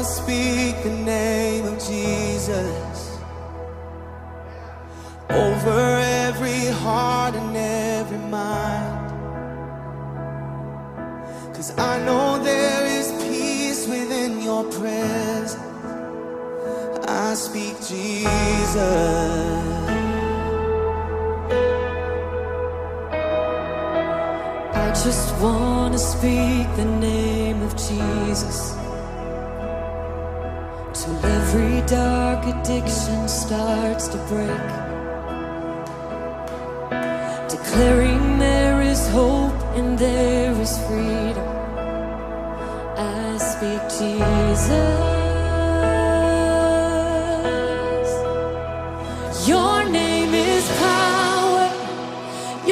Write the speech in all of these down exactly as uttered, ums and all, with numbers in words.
Speak the name of Jesus over every heart and every mind. 'Cause I know there is peace within your presence. I speak Jesus. I just wanna speak the name of Jesus till every dark addiction starts to break. Declaring there is hope and there is freedom. I speak Jesus. Your name is power.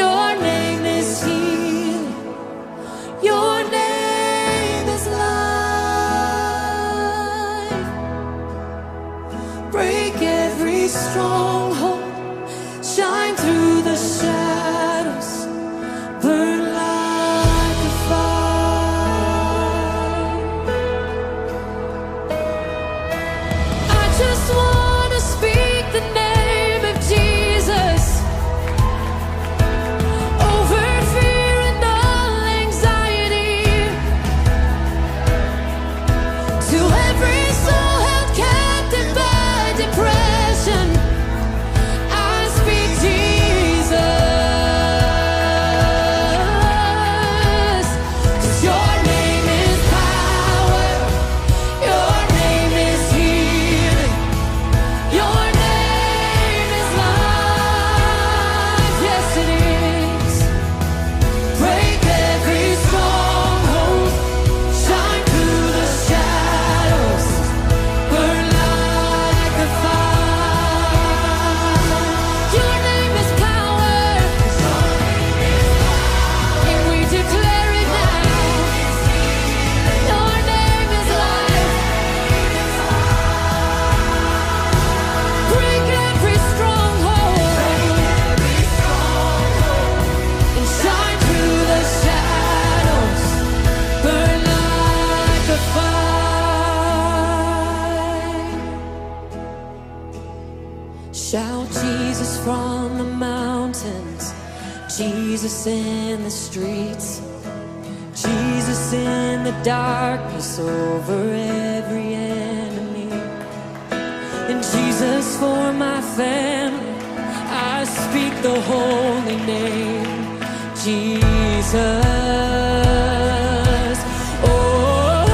Your name is healing. Your name is life. Break every stronghold. Shine through the shadows. Burn like a fire. I just wanna speak the name of Jesus over fear and all anxiety. To every soul held captive by depression, I speak Jesus. 'Cause your name is power, your name is healing, your name is life. Yes, it is. Break every stronghold, shine through the shadows, burn like a fire. Your name is power, and we declare it now. Your name is life. Break every stronghold. And shine through the shadows. Burn like a fire. Shout Jesus from the mountains. Jesus in the streets. Jesus in the darkness over every enemy. And Jesus for my family, I speak the holy name, Jesus. Oh,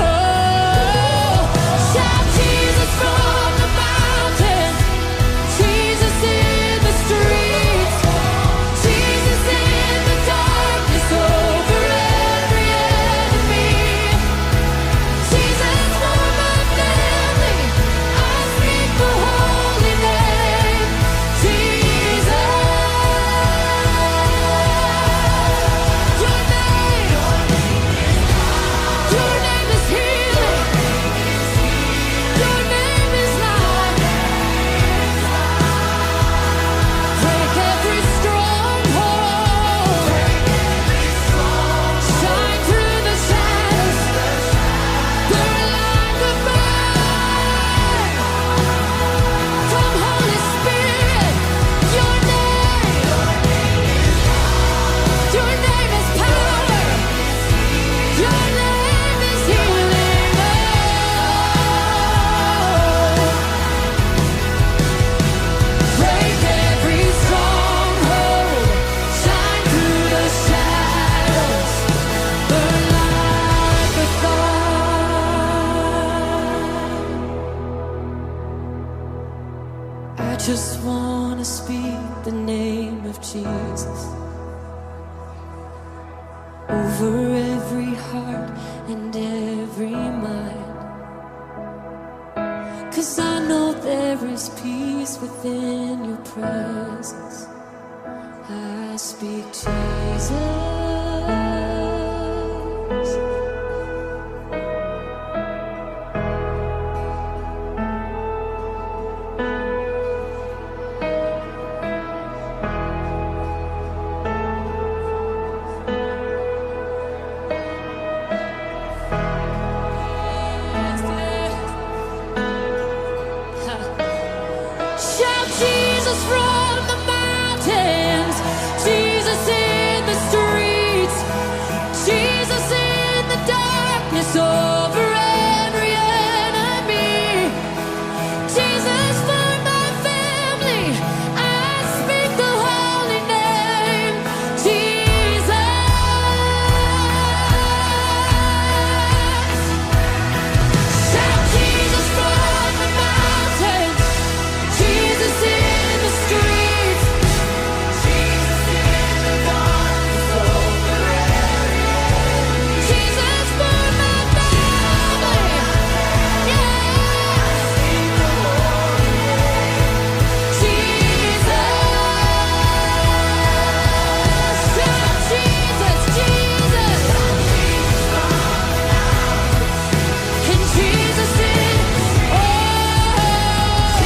shout Jesus from the mountains, Jesus in the streets, Jesus in the darkness over every enemy. Jesus for my family, I speak the holy name, Jesus. Your name, your name is healing. Your name is life. Break every stronghold. Shine through the shadows. Burn like a fire. Come, Holy Spirit, your name, your name is power. Your name is healing. Oh, break every stronghold. Shine through the shadows. Burn like a fire. I just wanna speak the name of Jesus over every heart and every mind. 'Cause I know there is peace within your presence. I speak Jesus. Shout Jesus from the mountains, Jesus in the streets, Jesus in the darkness over every enemy. Jesus for my family, I speak the holy name, Jesus. Shout Jesus from the mountains, Jesus in the streets, Jesus in the darkness over every enemy. Jesus for my family. Yes. Jesus. Shout Jesus, Jesus. And Jesus is, oh,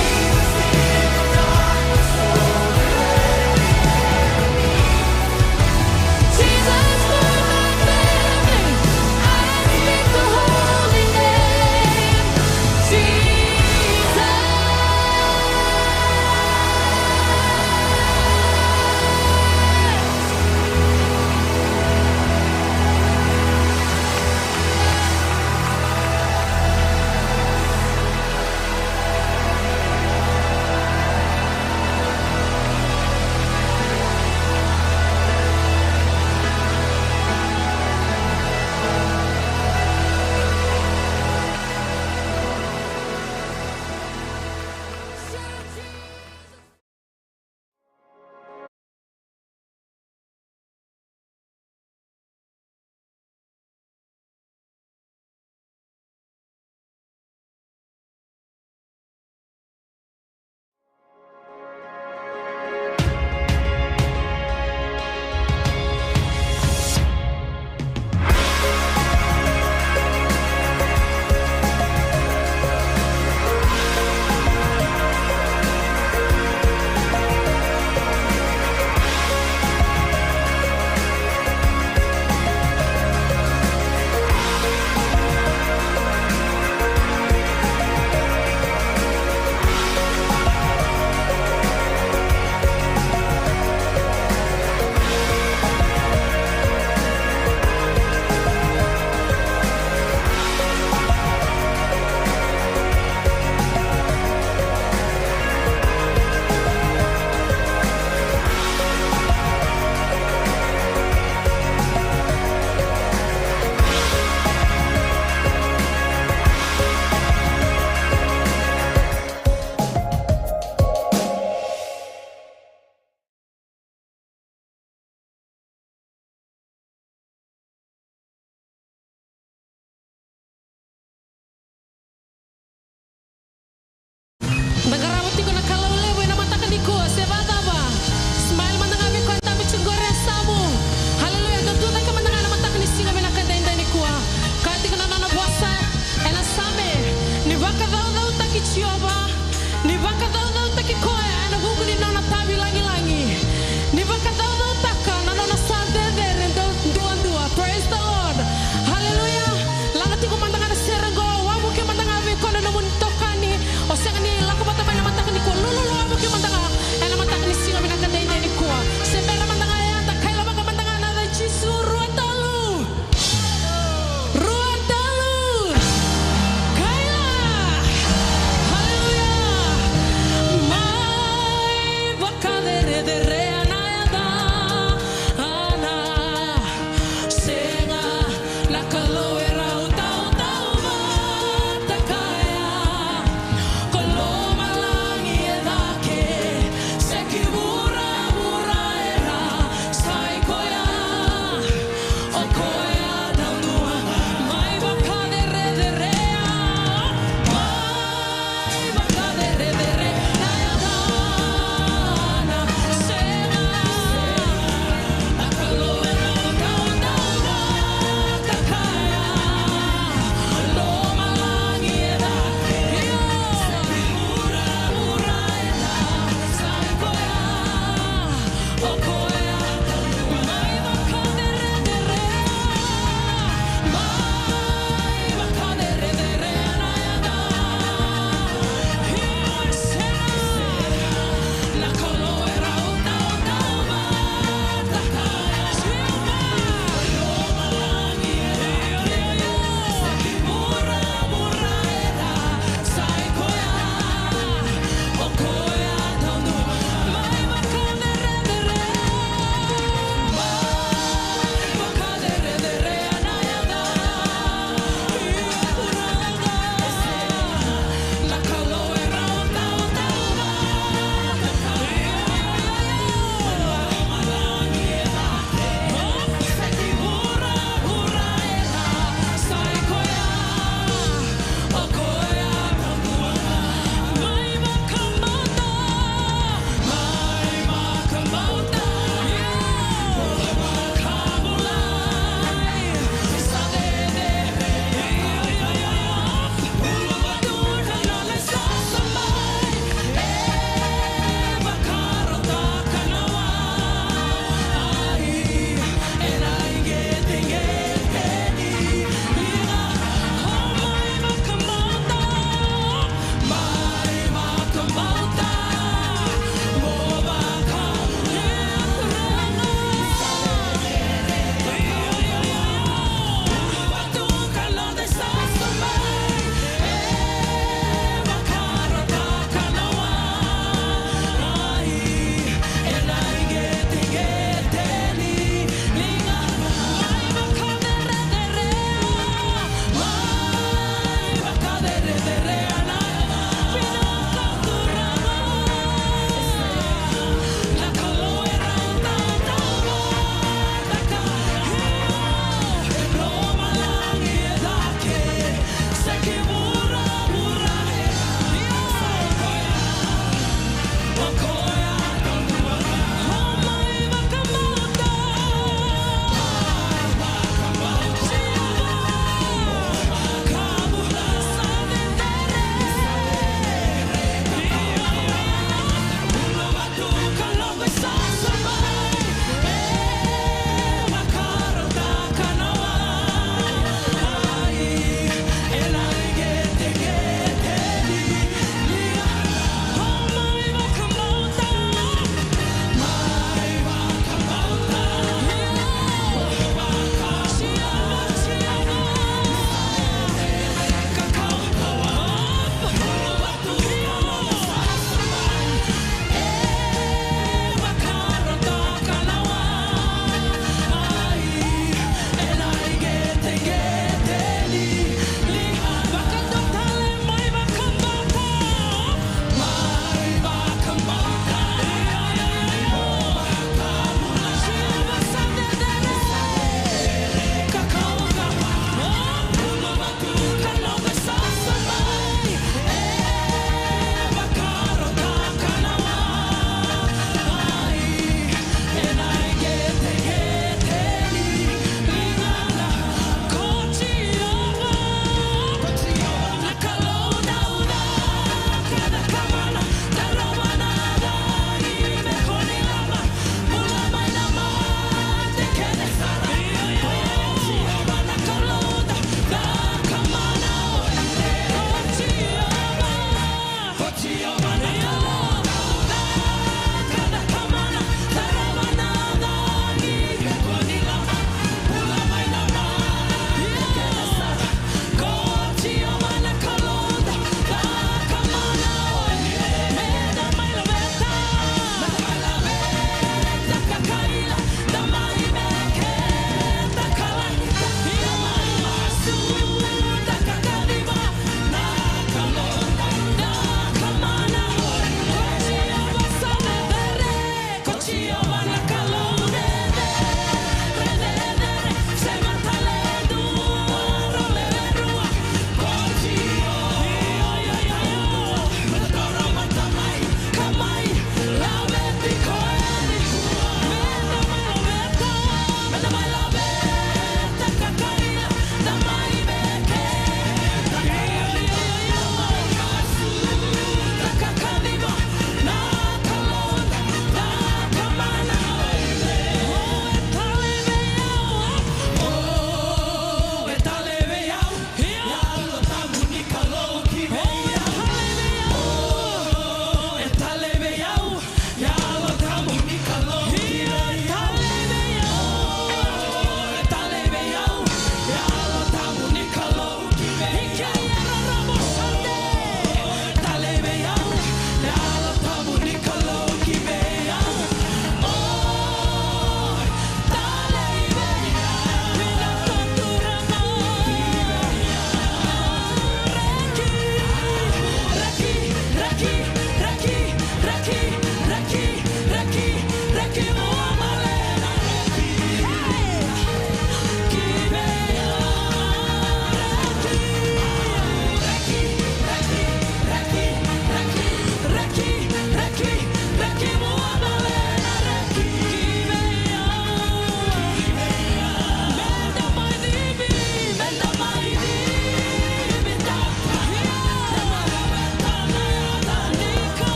Jesus for my family, I speak the holy name, Jesus. Da qarava tiko na Kalou levu ena mataka nikua, se vakacava? Smile mada ga vei koya e dabe tiko qori e yasamu. Haleluya, da tucake mada ga ena mataka ni siga vinaka edaidai nikua. Kaya tiko na nona vosa ena Same, ni vakacaucautaki Jiova, ni vakacaucautaki koya ena vuku ni nona tavi lagilagi, ni vakacaucautaka na nona sa cecere dau duadua. Praise the Lord. Haleluya. Laga tiko mada ga na sere qo, wavuke mada ga vei koya na nomuni itokani. O sega ni lako vata mai na mataka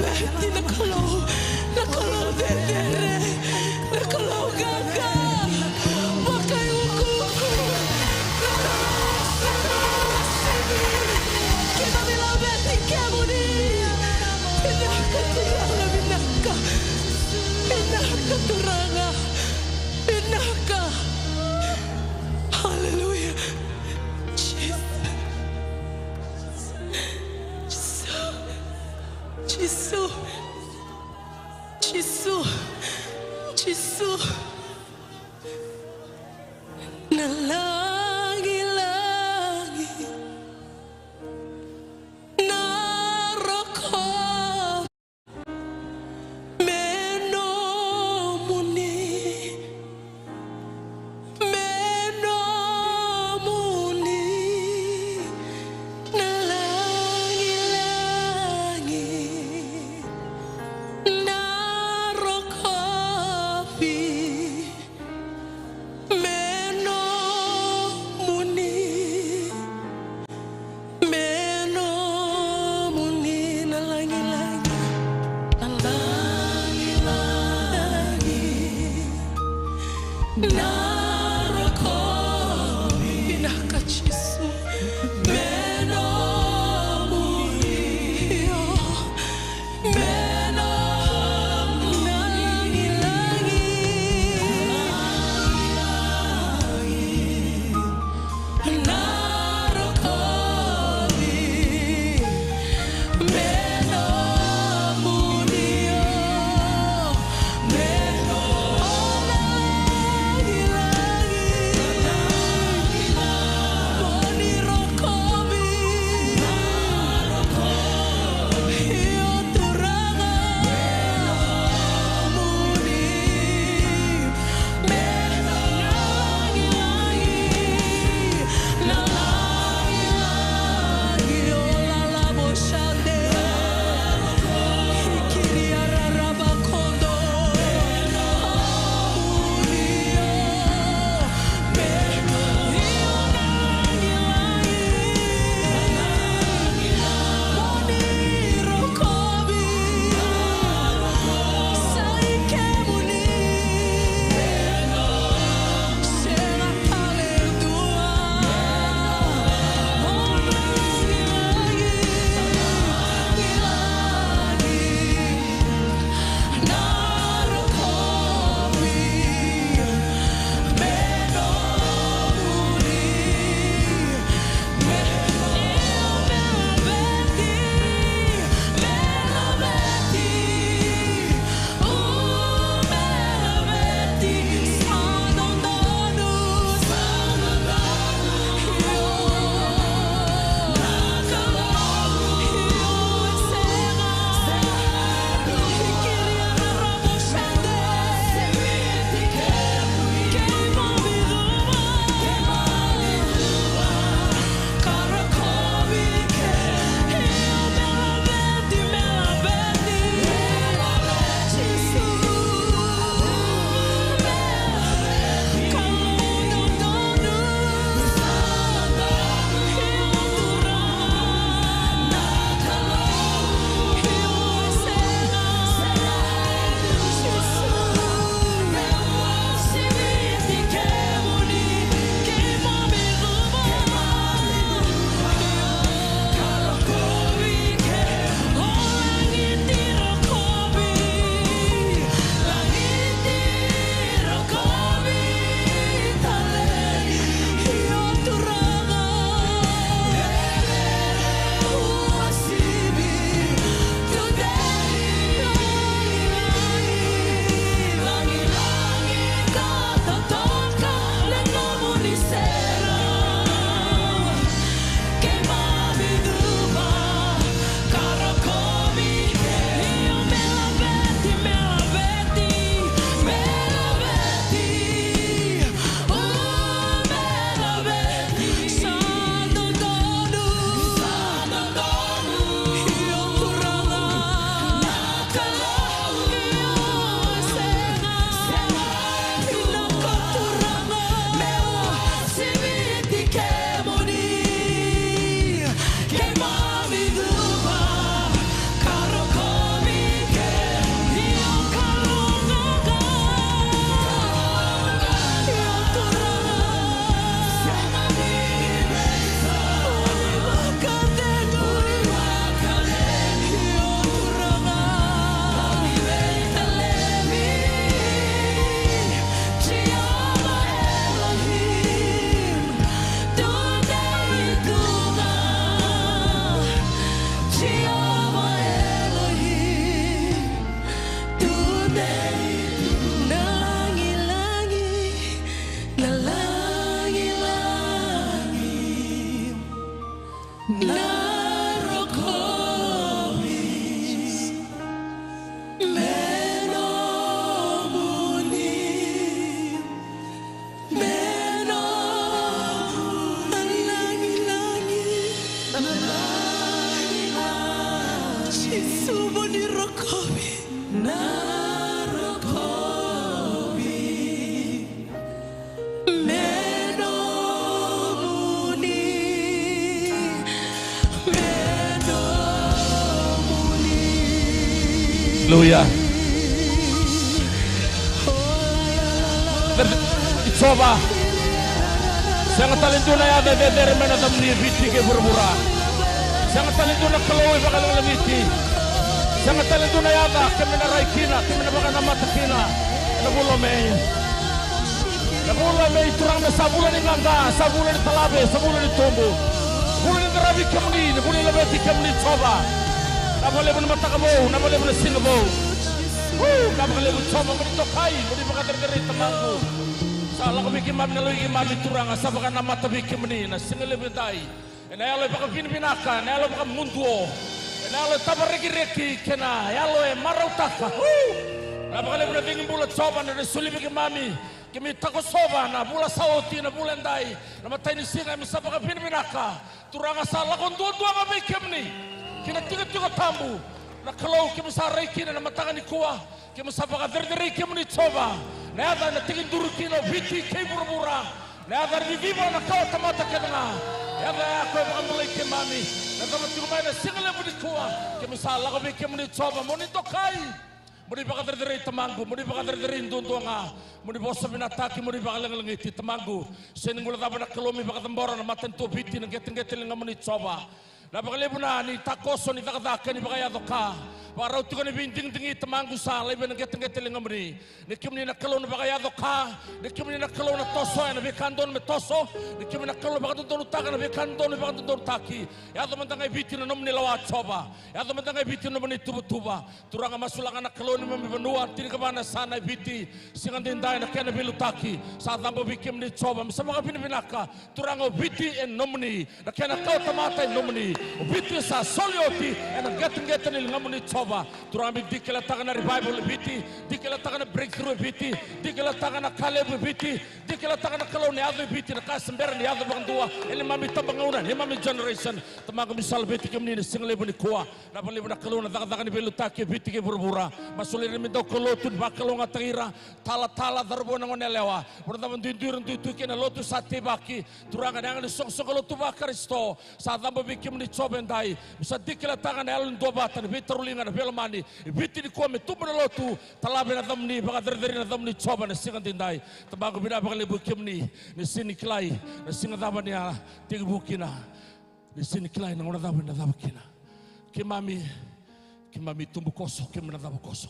Laveti na Kalou, na Kalou cecere, na Kalou qaqa, vakaiukuuku, na Kalou, na Kalou sega. Keimami laveti kemuni. Vinaka Turaga, vinaka. Vinaka Turaga. Vinaka. Hallelujah. Jesus. Jisu, Jisu, Jisu. Na lagilagi, na rokovi me nomuni. Me nomuni na lagilagi, na rokovi Vuni rokovi, na rokovi me nomuni, me nomuni. Hallelujah. Jiova. Sega tale dua na yaca e cecere mai na yacamuni e Viti kei vuravura. Sega tale dua na Kalou e vakalagilagi Viti. Sega tale dua na yaca keimami na rai kina, keimami na vakanamata kina. Na vula o Me. Na vula o Me, Turaga, me sa vula ni qaqa, sa vula ni talave, sa vula ni tubu. Vula ni qaravi kemuni, na vula ni laveti kemuni Jiova. Na vakalevu na mataka vou, na vakalevu na siga vou. Vinaka vakalevu Jiova, mo ni dokai, mo ni vakacerecerei Tamaqu. Sa lako vei keimami na loi keimami Turaga, sa vakanamata vei kemuni na siga levu edai. Ena yalo e vakavinavinaka, ena yalo vakamuduo, ena yalo e tavarekireki, kei na yalo e marautaka. Vinaka vakalevu na cegu bula Jiova, na soli vei keimami. Keimami takosova na vula sa oti, na vula edai, na matai ni siga, keimami sa vakavinavinaka. Turaga, sa lako duadua ga vei kemuni ki na tikotiko tabu. Na Kalou, keimami sa rai kina na mataka nikua. Keimami sa vakacerecerei kemuni Jiova. Na yaca ena tekiduru kina o Viti kei vuravura. Na yaca e ciciva na kawa tamata kece ga. Yaca ya koya e vakabulai keimami. Na cava tiko mai na siga levu nikua. Keimami sa lako vei kemuni Jiova, mo ni dokai. Mo ni vakacerecerei Tamaqu, mo ni vakacerecerei duadua ga, mo ni vosa vinakataki, mo ni vakalagilagiti Tamaqu. Sega ni guilecava na Kalou me vakacabora na matanitu o Viti, na qeteqete ligamuni Jiova. Vinaka vakalevu na ni takoso ni cakacaka ni vakayaco ka. Vakarau tiko ni veidigidigi Tamaqu sa laivi na qeteqete ligamuni. Ni kemuni na Kalou na vakayaco ka, ni kemuni na Kalou na toso ena veika dodonu me toso, ni kemuni na Kalou na vakadodonutaka na veika dodonu me vakadodonutaki. Yaco mada ga e Viti na nomuni lawa Jiova. Yaco mada ga e Viti na nomuni tuvatuva. Turaga, masulaka na Kalou ni neimami vanua, tinikava na yasana e Viti. Siga edaidai na kena veiliutaki sa cabo vei kemuni Jiova, me sa vakavinavinaka. Turaga, o Viti e nomuni, na kena kawa tamata e nomuni. O Viti sa soli oti ena qeteqete ni ligamuni Jiova. Turaga, me dikelataka na revival e Viti, dikelataka na breakthrough e Viti, dikelataka na ka levu e Viti, dikelataka na Kalou na yaco e Viti, na ka se bera ni yaco vakadua ena neimami tabagauna, neimami generation. Tamaqu, keimami sa laveti kemuni na siga levu nikua. Vinaka vakalevu na Kalou na cakacaka ni veiliutaki e Viti kei vuravura. Masulaki ira me dau kaulotu, ni vakalougatataki ira, talatala, cauravou, na goneyalewa. Vanua cava duidui era dui tu kina, lotu sa teivaki. Turaga, na yaga ni soqosoqo lotu vaKarisito sa cabo vei kemuni Jiova edai. Me sa dikelataka na yalo ni duavata, na veitauriliga, na veilomani e Viti nikua, me tubu na lotu. Talava na yacamuni, vakacerecerei na yacamuni Jiova na siga edaidai. Tamaqu, vinaka vakalevu kemuni, ni sega ni kilai na siga cava ni a tekivu kina. Ni sega ni kilai na gauna cava ena cava kina. Keimami, keimami tubu koso, keimami na cava koso.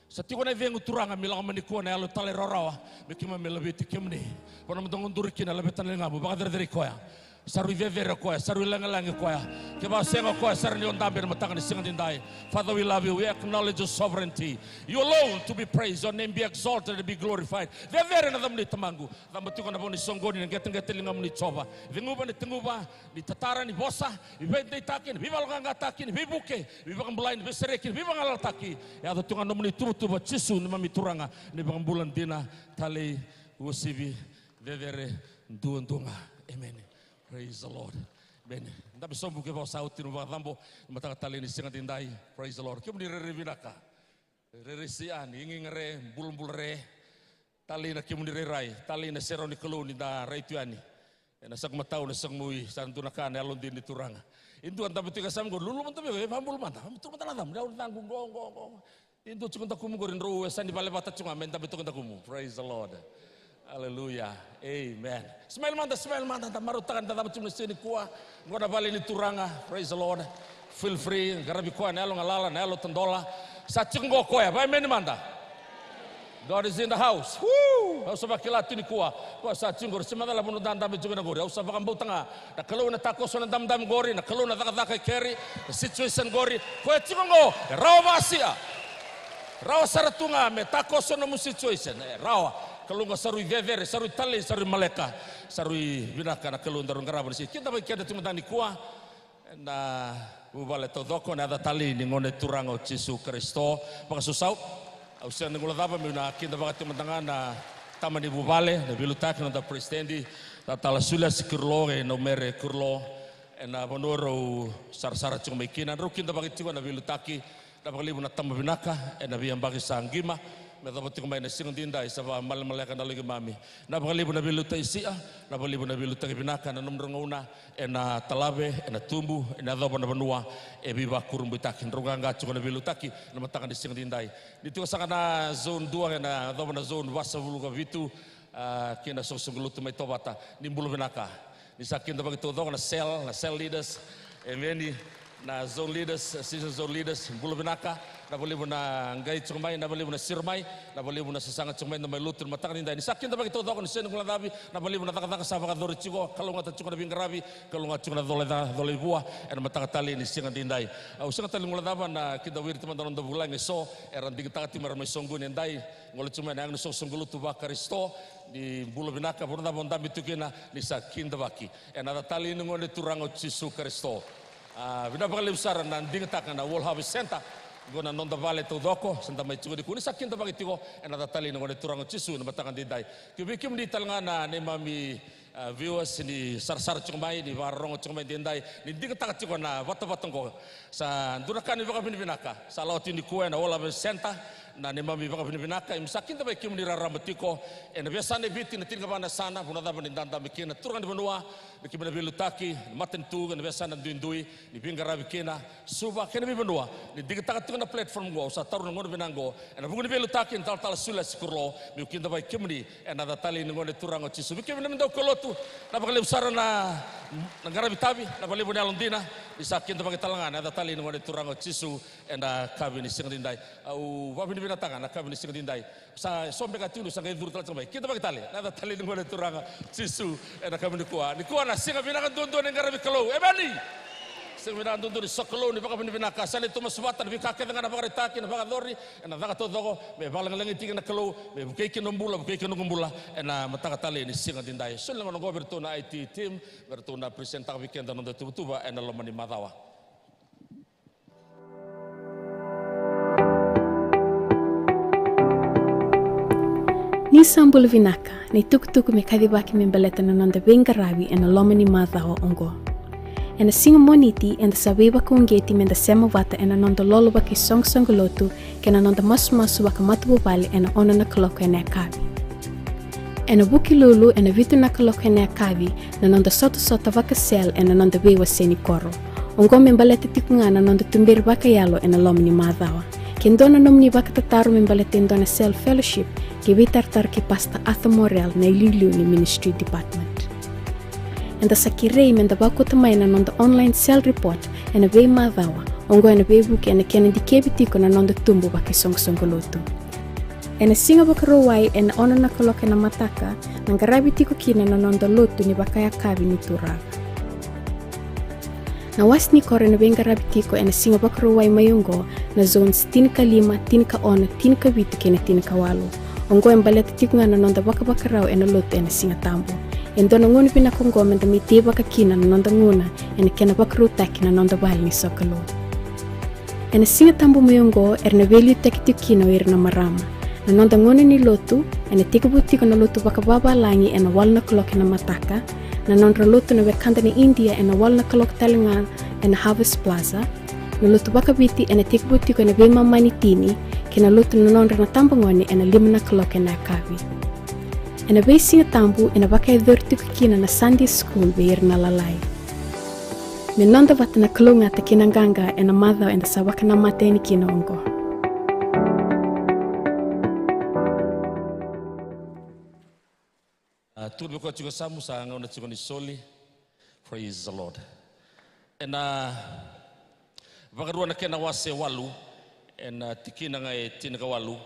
Sa tiko na icegu Turaga, me lako mai nikua na yalo talairawarawa, me keimami laveti kemuni. Vanua mo dou duri kina, laveta na ligamu, vakacerecerei koya. Sa rui cecere o koya, sa rui lagilagi o koya. Kevaka sega o koya, sa rawa ni o dabe ena mataka ni siga edaidai. Father, we love you. We acknowledge your sovereignty. You alone to be praised. Your name be exalted and be glorified. Cecere na yacamuni Tamaqu. Cabo tiko na vo ni soqoni, na qeteqete ligamuni Jiova. Ceguva na teguva, ni tatara, ni vosa, ni veideitaki, ni veivakayaloqaqataki, ni veivuke, ni veivakabulai, ni veisereki, ni veivagalalataki. Yaco tu ga na nomuni tuvatuva, Jisu, neimami Turaga, na iVakabula dina, talei, uasivi, cecere, duadua ga. Emeni. Praise the Lord. Emeni. Dabe sobu kevaka sa oti na vakacabo, mataka talei ni siga edaidai. Praise the Lord. Kemuni rairai vinaka. Rairai siani, igigare, bulabula re. Talei na kemuni rairai, talei na serau ni Kalou ni da rai tu yani. Ena saku matau, na saku mui, sa dua na ka na yalodina ni Turaga. E dua dabe tu e yasana qori, lululu mada vei iko, e, vakabula mada, tu mada na yacamu, na yacaqu qo, qo, qo. E dua tiko dakumu qori, drau yasa ni vale vata tiko ga, me dabe toka dakumu. Praise the Lord. Hallelujah. Amen. Smile mada, smile mada, da marautaka ni da cava tiko na siga nikua. Qo na vale ni Turaga. Praise the Lord. Feel free, qaravi koya na yalo galala, na yalo tadola. Sa tiko qo o koya, vakaemeni mada. God is in the house. Woo! Au sa vakila tu nikua. Koya sa tiko qori, se macala vanua da dabe tiko na qori. Au sa vakabauta ga. Na Kalou ena takoso na damudamu qori, na Kalou na cakacaka e keri, na situation qori. Koya tiko qo, e rawa vakasia. Rawa sara tu ga me takoso nomu situation. E rawa. Kalou ga sa rui cecere, sa rui talei, sa rui maleka. Sa rui vinaka na Kalou daru qarava na siga. Kidavaki keda tu mada nikua. Ena vuvale taucoko, na yaca talei ni Gone Turaga o Jisu Karisito. Vakasausau. Au sega ni guilecava meu na kidavaka tiko mada ga na tama ni vuvale, na veiliutaki, na noda peresitedi, Tatala Suliasi Kurilou, e Naumere Kurilou. Ena vanua rau sarasara tiko mai kina, drau kidavaki tiko na veiliutaki. Na vakalevu na tama vinaka ena veiyabaki sa qima me yacova tiko mai na siga edaidai. Sa vakamalamaleka na yalo i keimami. Na vakalevu na veiliutaki sia, na vakalevu na veiliutaki vinaka ena nomudrau gauna, ena talave, ena tubu, ena yacova na vanua e veivakurabuitaki. Drau qaqa tiko na veiliutaki ena mataka ni siga edaidai. Ni tiko saka na zone dua ena yacova na zone vasagavulu ka vitu, a, kei na soqosoqo lotu mai Tovata. Ni bula vinaka. Ni sa kidavaki taucoko na cell, na cell leaders, emeni, na zone leaders, assistant zone leaders, bula vinaka. Na vakalevu na qai tiko mai, na vakalevu na siro mai, na vakalevu na sasaga tiko mai, na mai lotu ena mataka edaidai. Ni sa kidavaki taucoko, ni sega ni guilecavi, na vakalevu na cakacaka sa vakayacori tiko, kalougata tiko na veiqaravi, kalougata tiko na cola ca, cola i vua ena mataka talei ni siga edaidai. Au sega tale ni guilecava na kidavaki ira taumada na noda vulagi eso era digitaka tiko mai, era mai soqoni edai. Gole tiko mai na yaga ni soqosoqo lotu vaKarisito. Ni bula vinaka, vanua cava o dabe tu kina, ni sa kidavaki ena yaca talei ni Gone Turaga o Jisu Karisito. A, vinaka vakalevu sara na digitaka na World Harvest Centre. Qo na noda vale taucoko, sa da mai tiko nikua, ni sa kidavaki tiko ena yaca talei ni Gone Turaga o Jisu ena mataka edaidai. Kei vei kemuni tale ga na neimami, a, viewers ni sarasara tiko mai, ni vakarorogo tiko mai edaidai, ni digitaka tiko na vatavata oqo. Sa dua na ka ni vakavinavinaka sa lako tiko nikua ena World Harvest Centre. Na neimami vakavinavinaka, keimami sa kidavaki kemuni raraba tiko ena veiyasana e Viti, na tinikava na yasana, vanua cava ni dabe kina na turaga ni vanua, na keimami na veiliutaki, na matanitu, na veiyasana duidui ni veiqaravi kina, Suva kei na veivanua, ni digitaka tiko na platform oqo. Au sa taura na gauna vinaka oqo ena vuku ni veiliutaki ni talatala Sulesi Kurlo, meu kidavaki kemuni ena yaca talei ni Gone Turaga o Jisu. Vei kemuni na nomudou kaulotu, na vakalevu sara na, na qaravi tavi, na vakalevu na yalodina, ni sa kidavaki tale ga ena yaca talei ni Gone Turaga o Jisu ena yakavi ni siga edaidai. Au vakavinavinakataka na yakavi ni siga edaidai. Sa so beka tiko, sa qai curu tale tiko mai. Kidavaki tale ena yaca talei ni Gone Turaga o Jisu ena yakavi nikua. Nikua na siga vinaka duadua ni qaravi Kalou. Emeni. Siga vinaka duadua ni sokalou, ni vakavinavinaka. Sa neitou masu vata na veika kece ga na vakaraitaki, na vakayacori, ena caka taucoko, me vakalagilagi tiko na Kalou, me vukei kina na bula, vukei kina na noqu bula ena mataka talei ni siga edaidai. Soli na gauna oqo vei iratou na I T team me ratou na present-taka vei keda na noda tuvatuva ena loma ni macawa. Ni sa bula vinaka, na itukutuku me kacivaki me baleta na noda veiqaravi ena loma ni macawa oqo. Ena siga Moniti eda sa veivakauqeti meda sema vata ena noda lolo vakaisoqosoqo lotu kei na noda masumasu vakamatavuvale ena ono na kaloko ena yakavi. Ena Vukelulu ena vitu na kaloko ena yakavi na noda sotasota vaka-cell ena noda veiwasei ni koro. Oqo me baleta tiko ga na noda tuberi vakayalo ena loma ni macawa. Ke dua na nomuni vakatataro me baleta e dua na cell fellowship, qai veitaratara kei Pastor Arthur Morrell na iliuliu ni Ministry Department. Eda sa kerei meda vakauta mai na noda online cell report ena veimacawa, oqo ena veivuke ena kena dikevi tiko na noda tubu vakaisoqosoqo lotu. Ena siga Vakarauwai ena ono na kaloko ena mataka, na qaravi tiko kina na noda lotu ni vakayakavi ni Turaga. Na wase ni koro ena veiqaravi tiko ena siga Vakarauwai mai oqo na zones tinikalima, tinikaono, tinikavitu kei na tinikawalu. Oqo e baleta tiko ga na noda vakavakarau ena lotu ena Siga Tabu. E dua na gauna vinaka oqo meda mai teivaka kina na noda gauna ena kena vakarautaki na noda vale ni sokalou. Ena Siga Tabu mai oqo era na veiliutaki tiko kina o ira na marama. Na noda gauna ni lotu ena tekivu tiko na lotu vakavavalagi ena walu na kaloko ena mataka, na nodra lotu na wekada na Idia ena walu na kaloko tale ga ena Harvest Plaza, na lotu vakaviti ena tekivu tiko ena veimama ni tini, kei na lotu na nodra na tabagone ena lima na kaloko ena yakavi. Ena veisiga tabu ena vakayacori tiko kina na Sunday school vei ira na lalai. Me noda vata na kalougata kei na qaqa ena macawa eda sa vakanamata yani kina oqo. A, tukuna vei koya tiko e yasamu, sa gauna tiko ni soli. Praise the Lord. Ena Vakarua na kena wase walu, ena tikina ga e tinikawalu,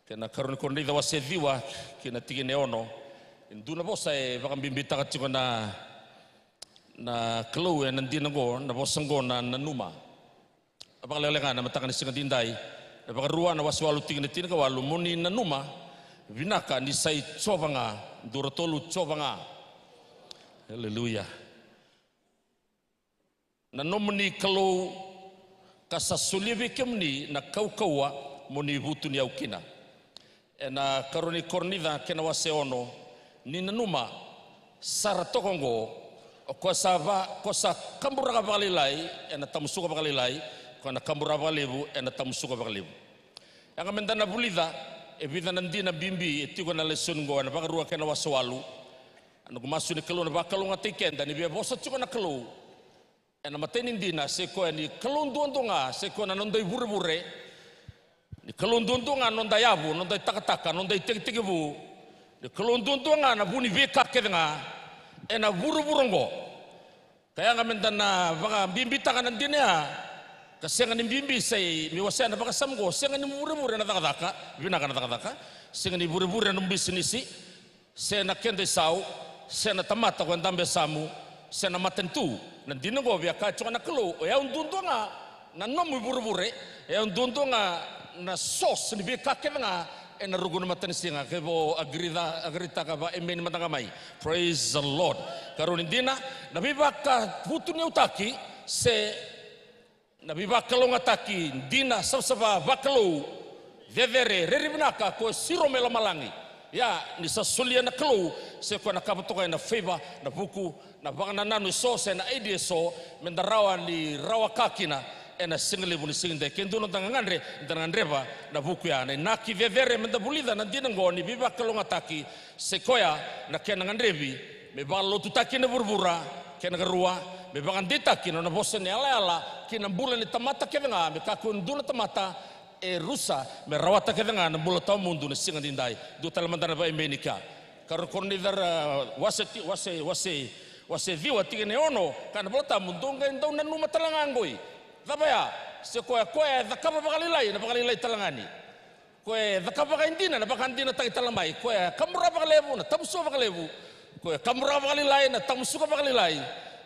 kei na Karua ni Korinica wase ciwa, kei na tikina e ono. E dua na vosa e vakabibitaka tiko na, na Kalou ena dina oqo, na vosa oqo na nanuma. A vakalekaleka ga na mataka ni siga edaidai. Na Vakarua na wase walu tikina tinikawalu, mo ni nanuma vinaka ni sa i Jiova ga, dua, tolu, Jiova ga. Aleluya. Na nomuni Kalou, ka sa solia vei kemuni na kaukauwa mo ni vutuniyau kina. Ena Karua ni Korinica kena wase ono, ni nanuma sara toka oqo, O koya sa va, ko sa kaburaka vakalailai ena tamusuka vakalailai, ko na kaburaka vakalevu ena tamusuka vakalevu. Yaga meda na vulica e vica na dina bibi e tiko ena lesoni oqo, ena Vakarua kei na wase walu. A noqu masu ni Kalou na vakalougatataki keda ni via vosa tiko na Kalou ena matai ni dina, se koya ni Kalou duadua ga, se koya na noda ivurevure. Ni Kalou duadua ga na noda yavu, noda itakataka, noda itekitekivu. Ni Kalou duadua ga na vu ni veika kece ga ena vuravura oqo. Ka yaga meda na vakabibitaka na dina ya, ka sega ni bibi sai me wasea na vakasama oqo, sega ni vurevure na cakacaka, vinaka na cakacaka, sega ni vurevure na bisinisi, se na keda isau, se na tamata ko e dabe yasamu, se na matanitu. Na dina oqo via kaya tiko na Kalou, o yau duadua ga na nomu ivurevure, o yau duadua ga na source ni veika kece ga ena ruku ni matanisiga. Ke vo agritaka, agritaka vakaemeni mada ga mai. Praise the Lord. Karua ni dina, na veivakavutuniyautaki se na veivakalougatataki dina savasava vakalou, cecere, rere vinaka ko siro mai lomalagi. Ia ni sa solia na Kalou, se koya na kava toka ena favour, na vuku, na vakanananu eso se na idea eso, meda rawa ni rawa ka kina ena siga levu ni siga edai. Ke dua noda gagadre, da na gadreva na vuku ya. Na inaki cecere meda vulica na dina oqo ni veivakalougatataki, se koya na kena gadrevi me vakalotutaki na vuravura, kena karua me vakadeitaki na nona vosa ni yalayala ki na bula ni tamata kece ga, me kakua ni dua na tamata e rusa me rawata kece ga na bula tawamudu na siga nidai. Dua tale mada na vakaemeni kea. Karua ni Korinica, a, wase ti-, wase, wase, wase ciwa tikina e ono, kaya na iVolatabu, dou qai dau nanuma tale ga oqoi. Cava ya? Se koya, koya e cakava vakalailai, na vakalailai tale ga ni. Koya e cakava vakaidina, na vakadinataki tale mai. Koya e kaburaka vakalevu, na tamusuka vakalevu. Koya e kaburaka vakalailai, na tamusuka vakalailai.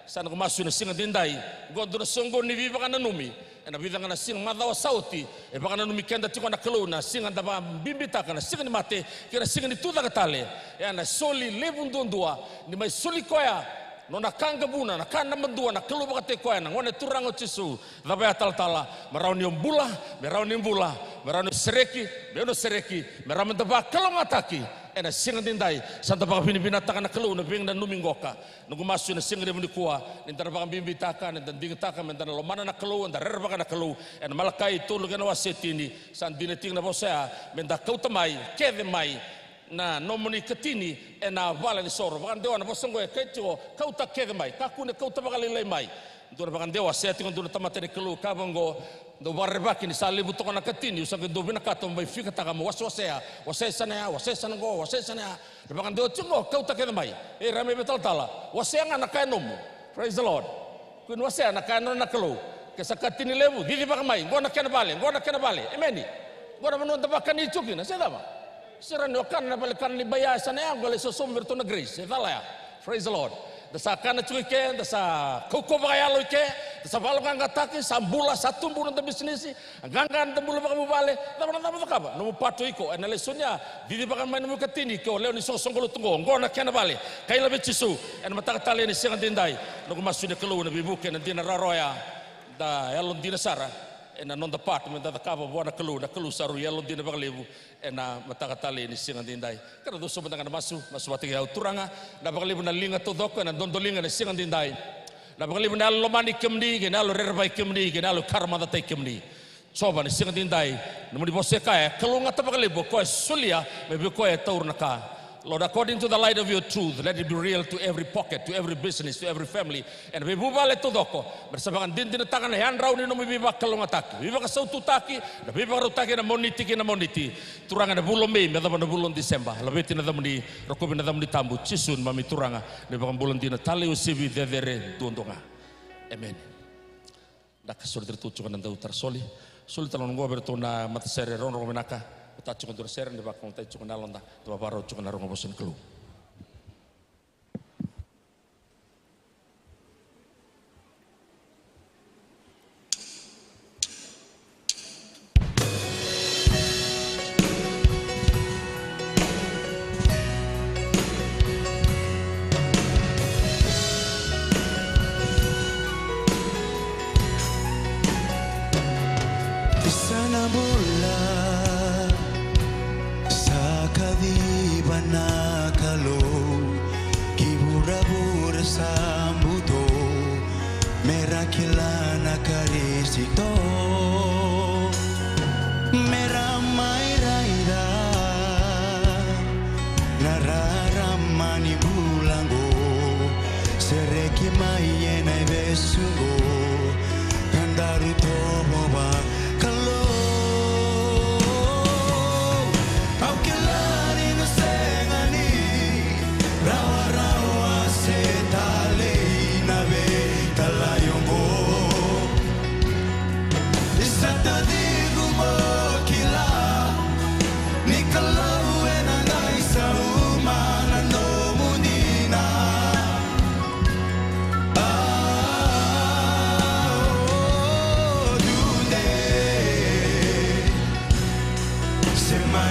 Sa noqu masu ena siga nidai, qo dua na soqoni ni veivakananumi. Ena vica ga na siga macawa sa oti, e vakananumi keda tiko na Kalou na siga da vakabibitaka na siga ni mate kei na siga ni tucake tale. E a na soli levu duadua ni mai soli koya, nona ka qavuna, na ka naba dua, na Kalou vakataki koya na Gone Turaga o Jisu. Cava ya talatala? Me rawa ni o bula, me rawa ni bula, me rawa ni o sereki, me rawa ni o sereki, me rawa meda vakalougatataki ena siga nidai. Sa da vakavinavinakataka na Kalou na veivakananumi qoka. Noqu masu ena siga levu nikua, ni da na vakabibitaka, ni da digitaka meda na lomana na Kalou, eda rerevaka na Kalou. Ena Malakai tolu kei na wase tini, sa dina tiko na vosa ya, meda kauta mai kece mai na nomuni ikatini ena vale ni soro. Vakadewa na vosa oqo e kaya tiko, kauta kece mai, kakua ni kauta vakalailai mai. Dua na vakadewa, se tiko dua na tamata ni Kalou, kaya vaqo, dau vakarerevaki ni sa levu toka na ikatini, au sa qai dau vinakata mo mai fikataka mo wasewasea, wasea e yasana ya, wasea e yasana qo, wasea e yasana ya. Na vakadewa tiko qo, kauta kece mai. E, rai mai vei talatala, wasea ga na ka e nomu. Praise the Lord. Kua ni wasea na ka e nona na Kalou. Ke sa ikatini levu, cicivaka mai, qo na kena vale, qo na kena vale. Emeni. Qo na vanua da vakani tiko kina, se cava? Sega ni o kana na vale kana ni baia, e yasana ya, qo lai sosomi vei iratou na Grace, e cala ya. Praise the Lord. Da sa kana tiko i ke, da sa kaukauwa vakayalo i ke, da sa vakayaloqaqataki, sa bula, sa tubu noda bisinisi, a qaqa noda bula vakavuvale. Cava na cava o cakava? Nomu part o iko ena lesoni ya, cicivaka mai nomu ikatini, ke o lewe ni soqosoqo lotu qo, qo na kena vale. Kaila vei Jisu ena mataka talei ni siga nidai. Noqu masu ni Kalou na veivuke, na dina rawarawa ya, da yalodina sara ena noda part meda cakava vua na Kalou, na Kalou sa rui yalodina vakalevu ena mataka talei ni siga nidai. Ka ra dou sobu mada ga na masu, masu vata kei au. Turaga, na vakalevu na liga taucoko ena dodoliga ena siga nidai. Na vakalevu na yalo lomani kemuni, kei na yalo rerevaki kemuni, kei na yalo karamacataki kemuni. Jiova, na siga nidai, nomuni vosa e kaya, e kalougata vakalevu o koya e solia mai vei koya e taura na ka. Lord, according to the light of your truth, let it be real to every pocket, to every business, to every family, ena veivuvale taucoko, me ra sa vakadinadinataka na yadrau ni nomu veivakalougatataki, veivakasaututaki, na veivakarautaki ena Moniti kei na Moniti. Turaga, ena vula o Me me yacova na vula o Tiseba, laveti na yacamuni, rokovi na yacamuni tabu, Jisu na neimami Turaga, na iVakabula dina, Talei, Uasivi, Cecere duadua ga. Emeni. Da ka soli tale tu tiko na dau tara soli. Soli tale na gauna oqo vei iratou na matasere rogorogo vinaka. Vata tiko dua na sere ni vakalougatataki tiko na yaloda, da vakarau tiko na rogo vosa ni Kalou. Isa na bula, sa kaciva na Kalou, ki vuravura sa bu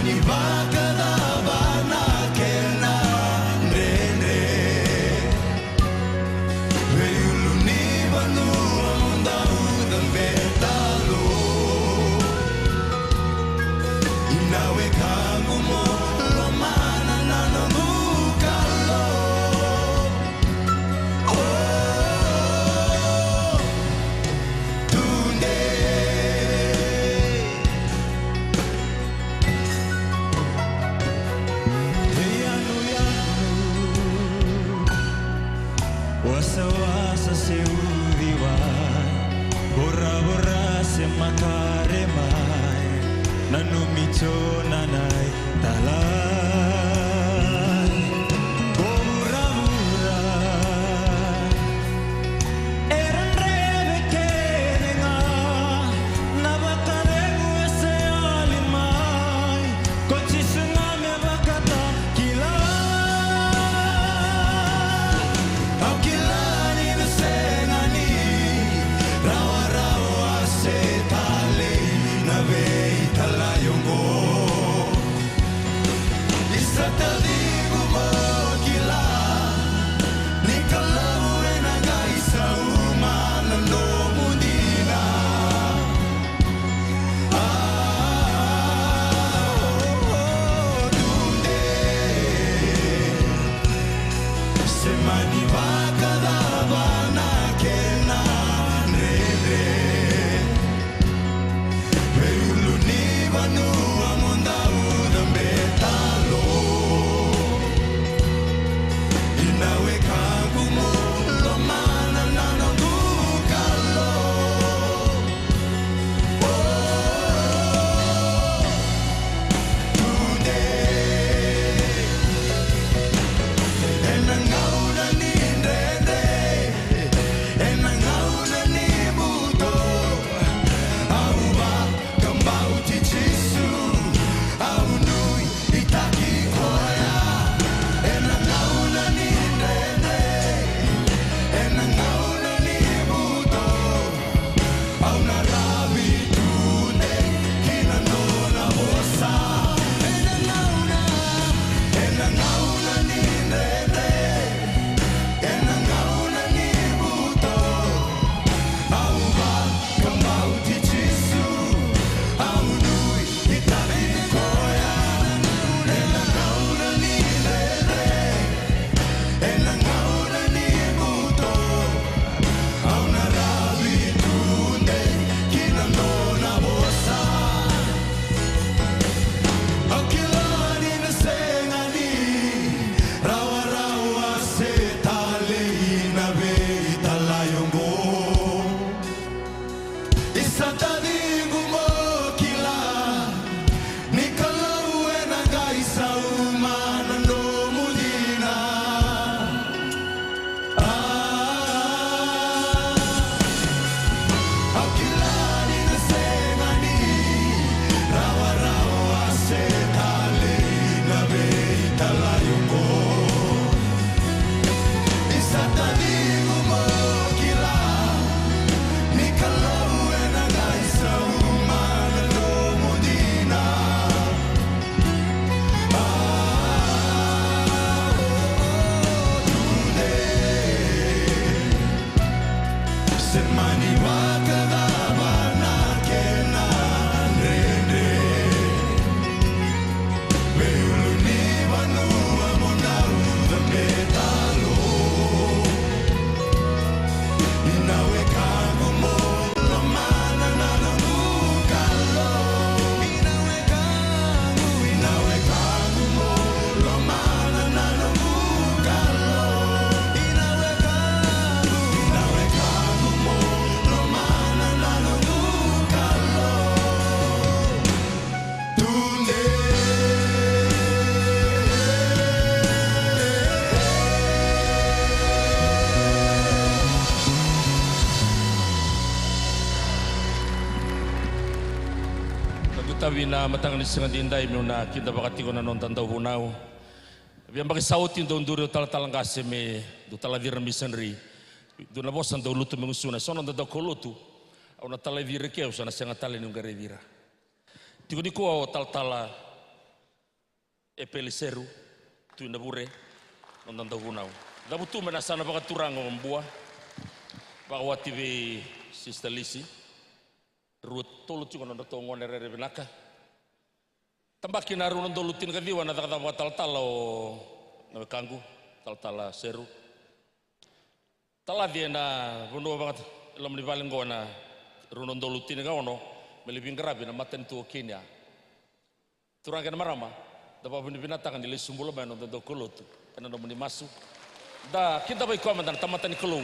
Ni vakacava na kena dredre, vei ulunivanua mo dau cabe talo. Na wekaqu mo lomana na noqu Kalou. Oh, tudei. Veiyanuyanu, wasawasa se uciwai, voravora se matare mai, nanumi Jona na italai. Ko vuravura, e dredre vei kece ga na vakacegu e se yali mai. Ko Jisu ga me vakatakila. Au kila ni na sega ni rawarawa se talei na veitalai oqo. Isa taciqu mo kila ni Kalou ena qai sauma na nomu dina. Ah, oh, oh, tudei. Se mani vakacava na kena dredre, vei ulunivanua mo dau cabe talo. Na wekaqu mo lomana na noqu Kalou. Oh, tudei. Ena gauna ni dredre, ena gauna ni buto, au vakabauti Jisu, au nuitaki koya. Ena gauna ni dredre, ena gauna ni buto, au na ravi tudei ki na nona vosa. Ena gauna, ena gauna ni dredre, ena gauna ni buto, au vakabauti Jisu, au nuitaki koya. Ena gauna ni dredre, ena gauna ni buto, au na ravi tudei ki na nona vosa. Au kila ni na sega ni rawarawa se talei na veitalai oqo. Isa taciqu mo kila ni Kalou ena qai sauma na nomu dina. Ah, au kila ni na sega ni rawarawa se talei na veitalai oqo. Isa taciqu mo kila ni Kalou ena qai sauma na nomu dina. Ah, oh, oh, tudei. Se mani vakacava na kena dredre, vei ulunivanua mo dau cabe talo. Ina wekaqu mo lomana na noqu Kalou. Ina wekaqu, ina wekaqu mo lomana na noqu Kalou. Ina wekaqu, ina wekaqu mo lomana na noqu Kalou. Na qutavi na mataka ni siga edaidai meu na kidavaka tiko na noda dauvunau. Via baki sa oti dau duri o talatala qase me dau talaci ira na misinari. Dua na vosa dau lutu me gusuna, so na noda daukaulotu. Au na talaci ira ke au sa na sega tale niu qai raici ira. Tiko nikua o talatala Epeli Seru, Tui Navure, noda dauvunau. Cavutu mai na yasana vakaturaga o Bua, vakawati vei Sister Lisi. Rua tolu tiko na nodratou gone rere vinaka. Tabaki na rua na udolu tinikaciwa na cakacaka vakatalatala o na wekaqu, talatala Seru. Talaci ena vanua vaka e loma ni vale oqo ena rua na udolu tinikaono, me lai veiqaravi ena matanitu o Kenya. Turaga kei na marama, da vakavinavinakataka ni lesu bula mai na noda daukaulotu ena nomuni masu. Da kidavaki koya mada na tamata ni Kalou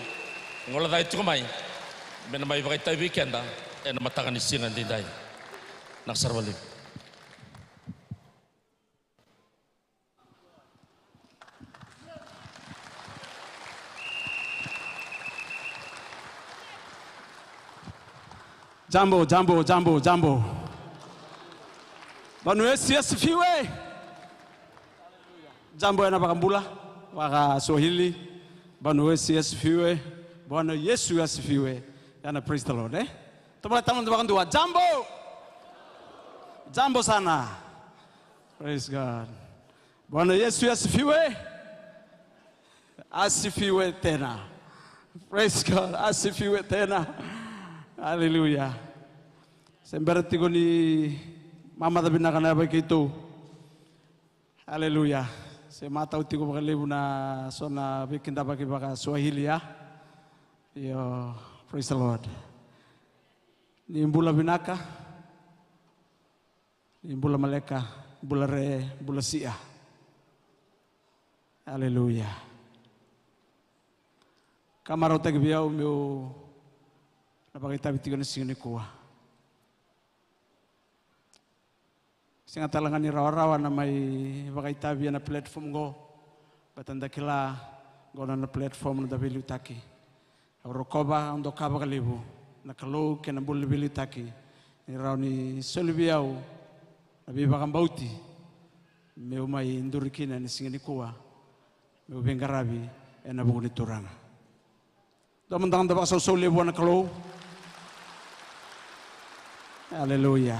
e gole cake tiko mai me na mai vakaitavi vei keda ena mataka ni siga edaidai. Vinaka sara vakalevu. Jambo, jambo, jambo, jambo. Bwana Yesu asifiwe. Jambo ena vakabula vakaswahili. Bwana Yesu asifiwe. Bwana Yesu asifiwe. Ena praise the Lord, eh? Tomana tama vakadua. Jambo. Jambo sana. Praise God. Bwana Yesu asifiwe. Asifiwe tena. Praise God. Asifiwe tena. Hallelujah. Se bera tiko ni mamaca vinaka na yava i keitou. Hallelujah. Se matau tiko vakalevu na so na veikidavaki vakaswahili ya. Io, praise the Lord. Ni bula vinaka. Ni bula maleka, bula re, bula sia. Hallelujah. Ka marautaki vei au meu na vakaitavi tiko na siga nikua. Sega tale ga ni rawarawa na mai vakaitavi ena platform qo. Baleta da kila qo na platform na da veiliutaki. Au rokova, au doka vakalevu na Kalou kei na bula ni veiliutaki ni rawa ni soli vei au na veivakabauti meu mai duri kina ena siga nikua, meu veiqaravi ena vuku ni Turaga. Dua mada ga na vakasausau levu vua na Kalou. Aleluya.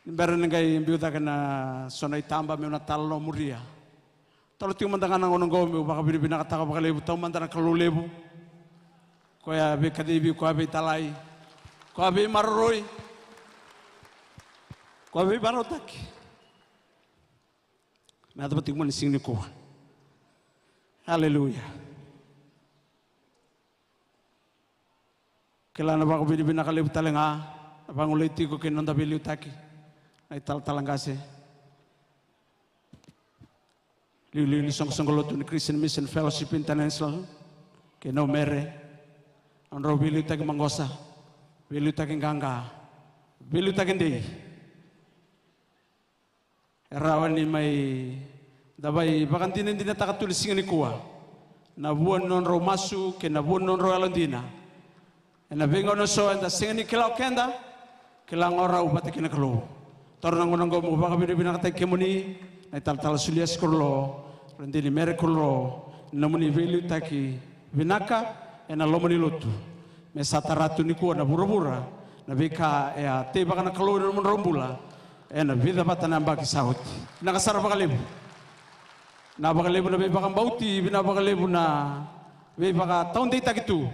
Ni bera ni qai biu cake na so na itaba meu na talanoa muria. Talo tiko mada ga na gauna oqo meu vakavinavinakataka vakalevu taumada na Kalou levu. Koya veikacivi, koya veitalai, koya veimaroroi, koya veivarautaki. Me yacova tiko mai na siga nikua. Aleluya. Kila na vakavinavinaka levu tale ga na vagolei tiko kei na noda veiliutaki na italatala qase, liuliu ni soqosoqo lotu ni Christian Mission Fellowship International kei na Omere, na nodrau veiliutaki maqosa, veiliutaki qaqa, veiliutaki dei. E rawa ni mai da veivakadinadinataka tu ni siga nikua na vua ni nodrau masu kei na vua ni nodrau yalodina. Ena veigauna eso eda sega ni kila o keda, kila ga o rau vata kei na Kalou. Toro na gauna oqo meu vakavinavinakataki kemuni na italatala Suliasi Kurulou, Radini Mere Kurulou, na nomuni veiliutaki vinaka ena loma ni lotu. Me sa tara tu nikua na vuravura na veika e a teivaka na Kalou ena nomudrau bula ena vica vata na yabaki sa oti. Vinaka sara vakalevu. Vinaka vakalevu na veivakabauti, vinaka vakalevu na veivakataudeitaki tu.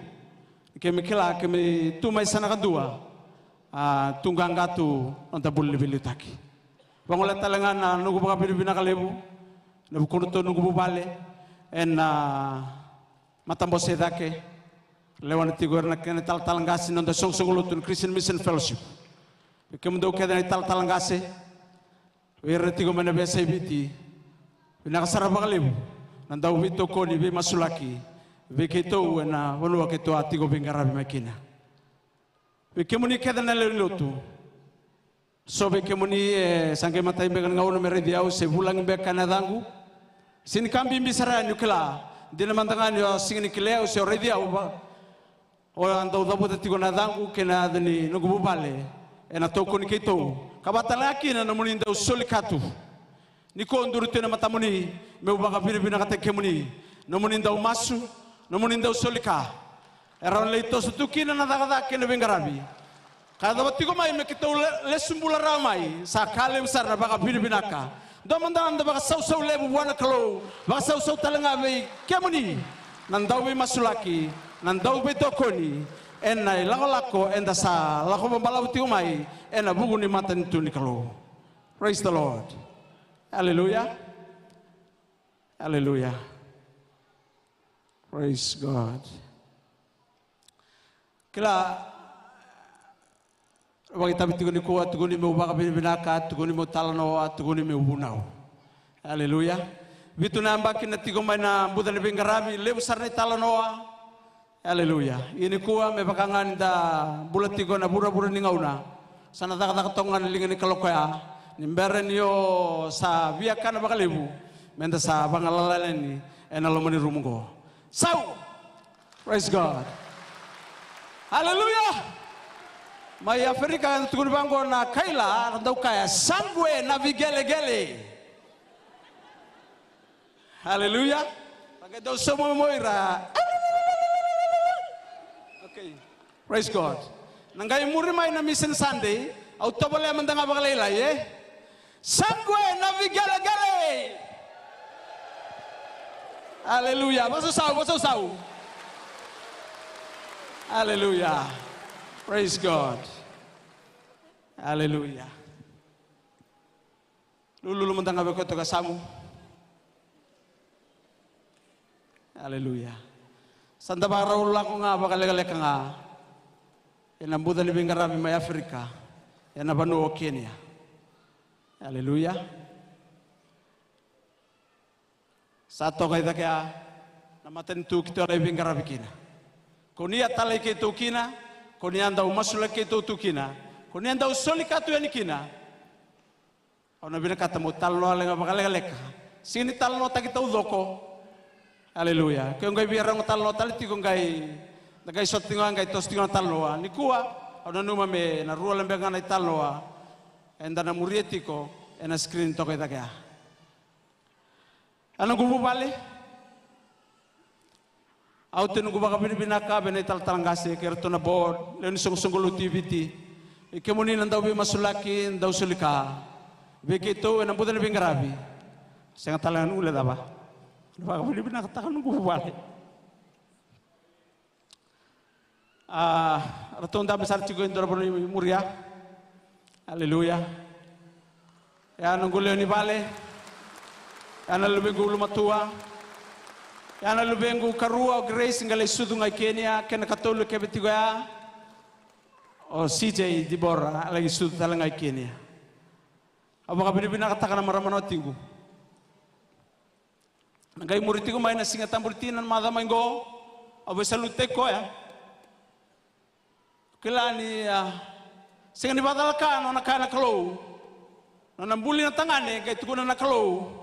Keimami kila, keimami tu mai sa na kadua, a tu qaqa tu noda bula ni veiliutaki. Vagolea tale ga na noqu vakavinavinaka levu ena vukudratou noqu vuvale ena matabose e cake, lewana tiko era na kena italatala qase ni noda soqosoqo lotu na Christian Mission Fellowship. Vei kemudou kece na italatala qase, vei ira tiko mai na veiyasai Viti, vinaka sara vakalevu na dau veitokoni, veimasulaki vei keitou ena vanua keitou a tiko veiqaravi mai kina. Vei kemuni kece na lewe ni lotu, so vei kemuni e sa qai matai beka ni gauna me raici au se vulagi beka na yacaqu. Sega ni ka bibi sara yani, o kila, dina mada ga ni o sega ni kilai au se o raici au, va o a dau cavuta tiko na yacaqu kei na yaca ni noqu vuvale ena tokoni keitou, ka vaka tale ga kina na nomuni dau soli ka tu. Nikua au duri tu ena matamuni meu vakavinavinakataki kemuni, nomuni dau masu, nomuni dau soli ka. E rawa ni lai toso tu kina na cakacaka kei na veiqaravi. Ka yacova tiko mai me keitou le-, lesu bula rawa mai, sa ka levu sara na vakavinavinaka. Dua mada na noda vakasausau levu vua na Kalou, vakasausau tale ga vei kemuni na dauveimasulaki, na dauveitokoni ena ilakolako eda sa lako vabalavu tiko mai ena vuku ni matanitu ni Kalou. Praise the Lord. Hallelujah. Hallelujah. Praise God. Kila, vakaitavi tiko nikua, tukuni meu vakavinavinaka, tukuni meu talanoa, tukuni meu vunau. Hallelujah. Vitu na yabaki na tiko mai na buca ni veiqaravi, levu sara na italanoa. Hallelujah. Ia nikua me vaka ga ni da bula tiko na vuravura ni gauna, sa na cakacaka toka ga na liga ni kaloko ya. Ni bera ni o sa via kana vakalevu, me da sa vagalala yani ena loma ni rumu oqo. Sau! Praise God. Hallelujah. Mai Aferika, tukuni vaqo na kaila, ra dau kaya, sangue na vigelegele. Hallelujah. Vaka dau sauma mo ira. Okay. Praise God. Na qai muri mai na Mission Sunday, au tovolea mada ga vakalailai, e? Sangue na vigelegele. Hallelujah. Vakasausau, vakasausau. Hallelujah. Praise God. Hallelujah. Lululu mada ga vei koya toka samu. Hallelujah. Sa da vakarau lako ga vakalekaleka ga ena buca ni veiqaravi mai Aferika, ena vanua o Kenya. Hallelujah. Sa toka i cake ya na matanitu keitou a lai veiqaravi kina. Ko ni a talai keitou kina, ko ni a dau masulaki keitou tu kina, ko ni a dau soli ka tu yani kina. Au na vinakata mo talanoa lega vakalekaleka. Sega ni talanoataki taucoko. Aleluya. Ke o qai via rogo talanoa tale tiko qai, da qai sota tiko ga qai toso tiko na talanoa. Nikua, au nanuma me na rua lebeqa ga na italanoa eda na muria tiko ena screen toka i cake ya. A noqu vuvale. Au tiko noqu vakavinavinaka vei na italatala qase kei ratou na board, lewe ni soqosoqo lotu i Viti. Vei kemuni na dau veimasulaki, na dau soli ka. Vei keitou ena buca ni veiqaravi. Sega tale ga noqu lecava. Na vakavinavinakataka noqu vuvale. A, ratou dabe sara tiko e dua na vanua i muri ya. Aleluya. Ya noqu lewe ni vale. Ya na luvequ ulumatua. Ya na luvequ karua o Grace qai lai sucu ga i Kenya, kena katolu e keve tiko ya. O C J Dibora, a lai sucu tale ga i Kenya. Au vakavinavinakataka na marama na watiqu. Na qai muri tiko mai na Siga Tabu ni Tina na macawa mai qo, au veisalutaki koya. Kila ni, a, sega ni vakacalaka na nona kaya na Kalou. Nona buli na tagane, qai tukuna na Kalou.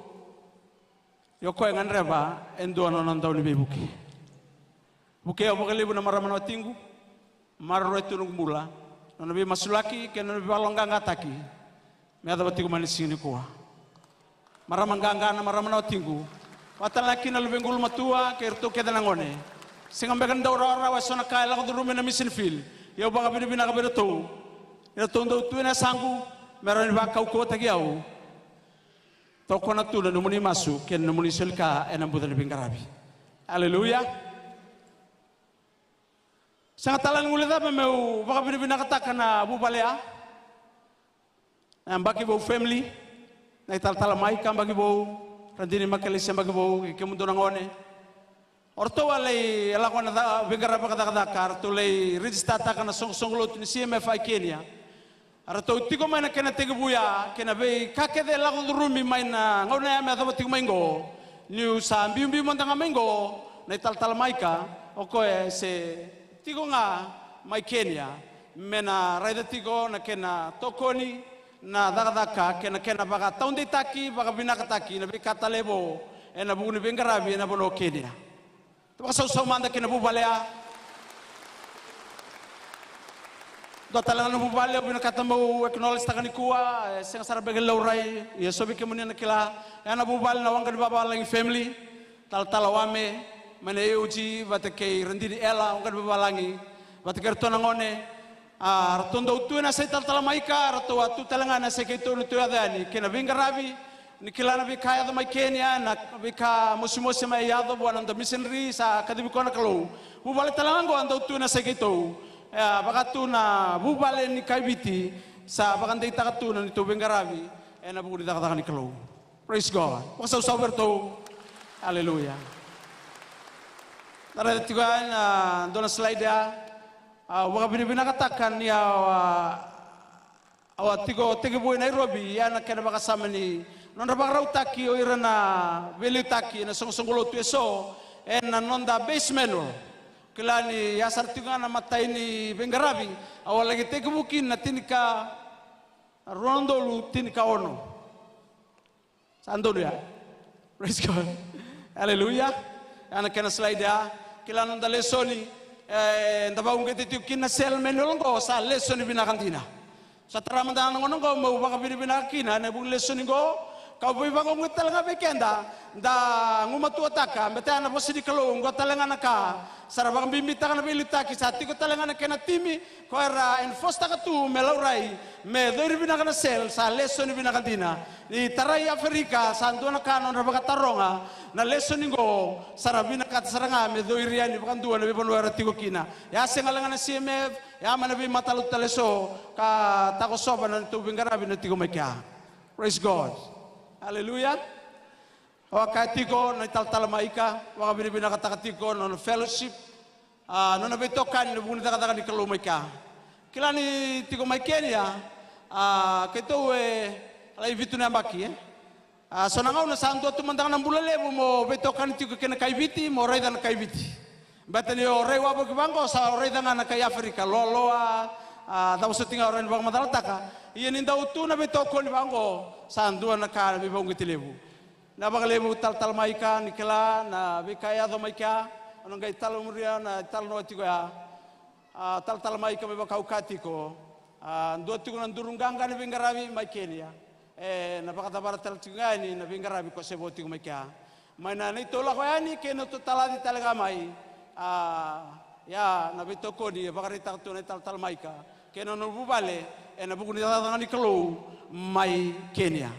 Io koya e gadreva e dua na nona dau ni veivuke. Vukei au vakalevu na marama na watiqu. Maroroi tu noqu bula, nona veimasulaki kei na nona veivakaloqaqataki. Me yacova tiko mai na siga nikua. Marama qaqa na marama na watiqu. Vakatale ga kina na luvequ ulumatua kei ratou kece na gone. Sega beka ni dau rawarawa eso na ka e lako curuma ena mission field. Ia au vakavinavinaka vei ratou. Ni ratou dau tu ena yasaqu me rawa ni vakaukauwataki au. Tokona tu na nomuni masu kei na nomuni soli ka ena buca ni veiqaravi. Aleluya. Sega tale ni guilecava meu vakavinavinakataka na vuvale ya. Na Yabaki Vou family, na italatala mai ka Yabaki Vou, Radini Makelesi Yabaki Vou, kei kemudou na gone. O ratou a lai lako na ca-, veiqaravi vakacakacaka, ratou lai register-taka na soqosoqo lotu ni C M F i Kenya. A ratou tiko mai na kena tekivu ya, kei na veika kece e lako curumi mai na gauna ya me yacova tiko mai qo. Niu sa biubiu mada ga mai qo, na italatala mai ka, o koya e se tiko ga mai Kenya, me na raica tiko na kena tokoni, na cakacaka, kei na kena vakataudeitaki, vakavinakataki, na veika tale e vo, ena vuku ni veiqaravi, ena vanua o Kenya. Vakasausau mada kei na vuvale ya. Dua tale ga na vuvale, au vinakata meu acknowledge-taka nikua, e sega sara beka ni laurai, ia so vei kemuni na kila, ya na vuvale na Waqa ni Vavalagi family, talatala Wame, mai na A O G, vata kei Radini Ela, Waqa ni Vavalagi, vata kei ratou na gone, A ratou dau tu ena yasai talatala mai ka, ratou a tu tale ga ena yasai keitou ni tou yaco yani kei na veiqaravi. Ni kila na veika yaco mai Kenya, na veika mosimosi mai yaco vua na noda missionary sa kacivi koya na Kalou. Vuvale tale ga oqo a dau tu ena yasai keitou. E a vaka tu na vuvale ni kai Viti sa vakadeitaka tu na neitou veiqaravi ena vuku ni cakacaka ni Kalou. Praise God. Vakasausau vei iratou. Aleluya. Na raica tiko yani na dua na slide ya. Au vakavinavinakataka ni au a, au a tiko tekivu e Nairobi, ia na kena vakasama ni nodra vakarautaki o ira na veiliutaki ena soqosoqo lotu eso ena noda base manual. Kila ni a sara tiko ga na imatai ni veiqaravi au a laki tekivu kina na tinika, na rua na udolu tinikaono. Sa donu ya. Praise God. Aleluya. Ya na kena slide ya. Kila na noda lesoni, e, da vakauqeti tiko kina na cell manual oqo, sa lesoni vinaka dina. Sa tara mada na gauna oqo meu vakavinavinaka kina ena vuku ni lesoni oqo, kau veivakauqeti tale ga vei keda, da gumatuataka, baleta na vosa ni Kalou oqo tale ga na ka sa ra vakabibitaka na veiliutaki, sa tiko tale ga na kena timi, ko era enforce-taka tu me laurai, me cori vinaka na cell, sa lesoni vinaka dina. Ni tarai Aferika, sa dua na ka nodra vakataroga, na lesoni oqo, sa ra vinakata sara ga me cori yani vakadua na veivanua era tiko kina. Ia sega tale ga na C M F, ia mai na veimatalotu tale eso, ka takosova na neitou veiqaravi na tiko mai kea. Praise God. Aleluya. Au a kaya tiko na italatala mai ka, vakavinavinakataka tiko na nona fellowship, a, nona veitokani ena vuku ni cakacaka ni Kalou mai kea. Kila ni tiko mai Kenya, a, keitou e lai vitu na yabaki, e. A, so na gauna sa dua tu mada ga na bula levu mo veitokani tiko kei na kai Viti, mo raica na kai Viti. Baleta ni o rai wavoki vaqo sa o raica ga na kai Aferika, loaloa, a, cava soti ga o rai ni vakamacalataka. Ia ni dau tu na veitokoni vaqo, sa dua na ka na veivakauqeti levu. Na vakalevu talatala mai ka, ni kila na veika e yaco mai kea, au na qai talamuria na italanoa tiko ya. A, talatala mai ka, me vaka au kaya tiko, a, dua tiko na duru qaqa ni veiqaravi mai Kenya. E na vakacavara tale tiko ga yani na veiqaravi ko se vo tiko mai kea. Mai na neitou lako yani kei na neitou talaci tale ga mai. A, ia na veitokoni e vakaraitaka tu na italatala mai ka kei na nona vuvale ena vuku ni cakacaka ni Kalou mai Kenya.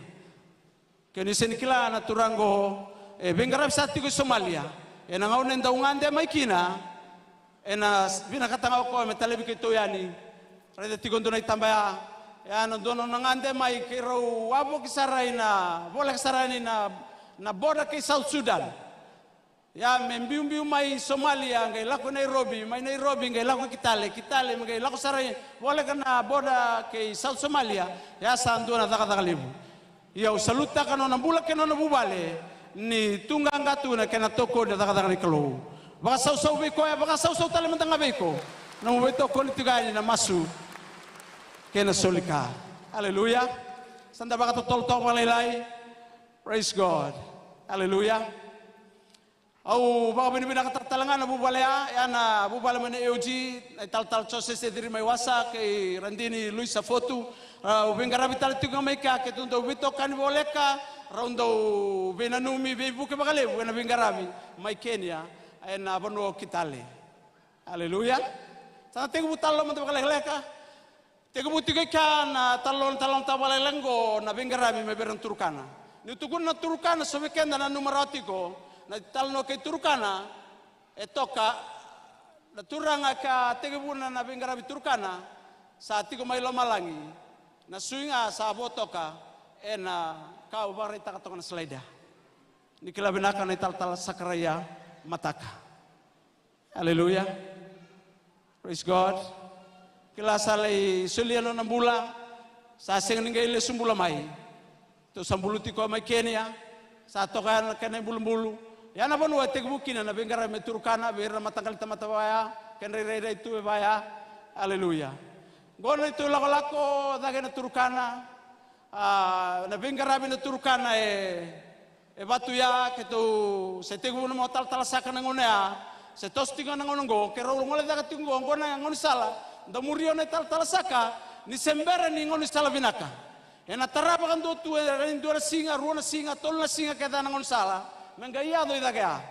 Ke ni sega ni kila na turaga oqo, e veiqaravi sa tiko i Somalia. Ena gauna e dau gade mai kina, ena vinakata ga o koya me talevi keitou yani. Raica tiko dua na itaba ya. Ia na dua na nona gade mai, keirau wavoki sara ina, voleka sara yani na, na border kei South Sudan. Ia me biubiu mai Somalia, qai lako i Nairobi, mai Nairobi qai lako i Kitale, Kitale me qai lako sara i, voleka na border kei South Somalia. Ia sa dua na cakacaka levu. Ia au salutaka na nona bula kei na nona vuvale, ni tu qaqa tu na kena tokoni na cakacaka ni Kalou. Vakasausau vei koya, vakasausau tale mada ga vei iko. Na nomu veitokoni tiko yani na masu kei na soli ka. Aleluya. Sa da vakatotolo toka vakalailai. Praise God. Aleluya. Au vakavinavinakataka tale ga na vuvale ya, ya na vuvale mai na A O G, na italatala Joseph Sethiri mai Wasa kei Radini Luisa Fotu. Rau veiqaravi tale tiko ga mai kea, keitou dau veitokani voleka, rau dau veinanumi, veivuke vakalevu ena veiqaravi mai Kenya, ena vanua o Kitale. Aleluya. Sa na tekivu tale mada vakalekaleka. Tekivu tiko i kea na talanoa, na talanoa tavaleleka oqo, na veiqaravi mai vei ira na Turukana. Niu tukuna na Turukana, so vei keda nanuma rawa tiko na italanoa kei Turukana, e toka na turaga ka tekivuna na veiqaravi Turukana, sa tiko mai lomalagi. Na sui ga sa vo toka ena ka au vakaraitaka toka na slide ya. Ni kila vinaka na italatala Sakaraia Mataka. Aleluya. Praise God. Kila sa lai solia nona bula, sa sega ni qai lesu bula mai. Tou sa buluti koya mai Kenya, sa toka ya na kena ibulubulu. Ya na vanua e tekivu kina na veiqaravi mai Turukana, vei ira na mataqali tamata vaya, kedra irairai tu e vaya. Aleluya. Qo na neitou lakolako cake na Turukana, a, na veiqaravi na Turukana e E vatu ya, keitou se tekivu na mo talatala saka na gauna ya. Se toso tiko na gauna oqo, keirau gole cake tiko oqo, oqo na gaunisala. Da muria na talatala saka, ni se bera ni gaunisala vinaka. Ena tara vakadua tu, e rawa ni dua na siga, rua na siga, tolu na siga kece na gaunisala. Me qai yaco i cake ya.